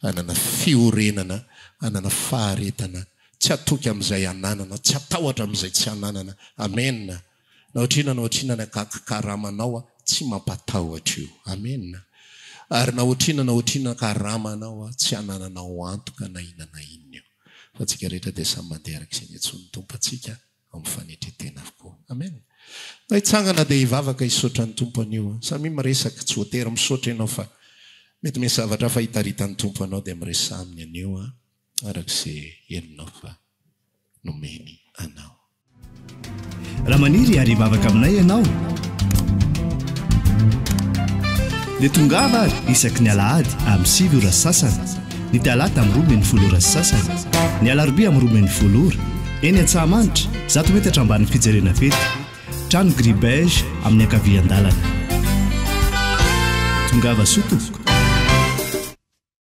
hanana fiorenana, hanana faharetana, tsy hatoky amin'izay ananana, tsy hatahotra amin'izay tsy ananana. Amena. Na ohatr'inona na ohatr'inona ny akakikaramanao, tsy mampatahotra io. Amena. Ary na ohatr'inona na ohatr'inona karamanao, tsy anananao antoka na inona na inona io. Fa antsika rehetra dia samy mandeha araka izay niantsoan'ny Tompo antsika. Amin'ny fanetren-tena avokoa. Amen. Ndao hitsangana dia hivavaka hisaotra ny Tompo anio. Samia miresaka, tsy voatery misaotra ianao fa mety misy zavatra hafa hitaritan'ny Tompo anao dia miresaha aminy anio araka izay henonao fa nomeny anao. Raha maniry ary hivavaka aminay ianao dia tongava ary isaky ny alahady amin'ny 9 ora sy sasany, ny talata amin'ny 12 ora sy sasany, ny alarobia amin'ny 12 ora, eny Antsahamanitra, zato metatra ambanin'ny fijerena fety, trano gris beige amin'ny ankavian-dalana. Tongava soa tompoko.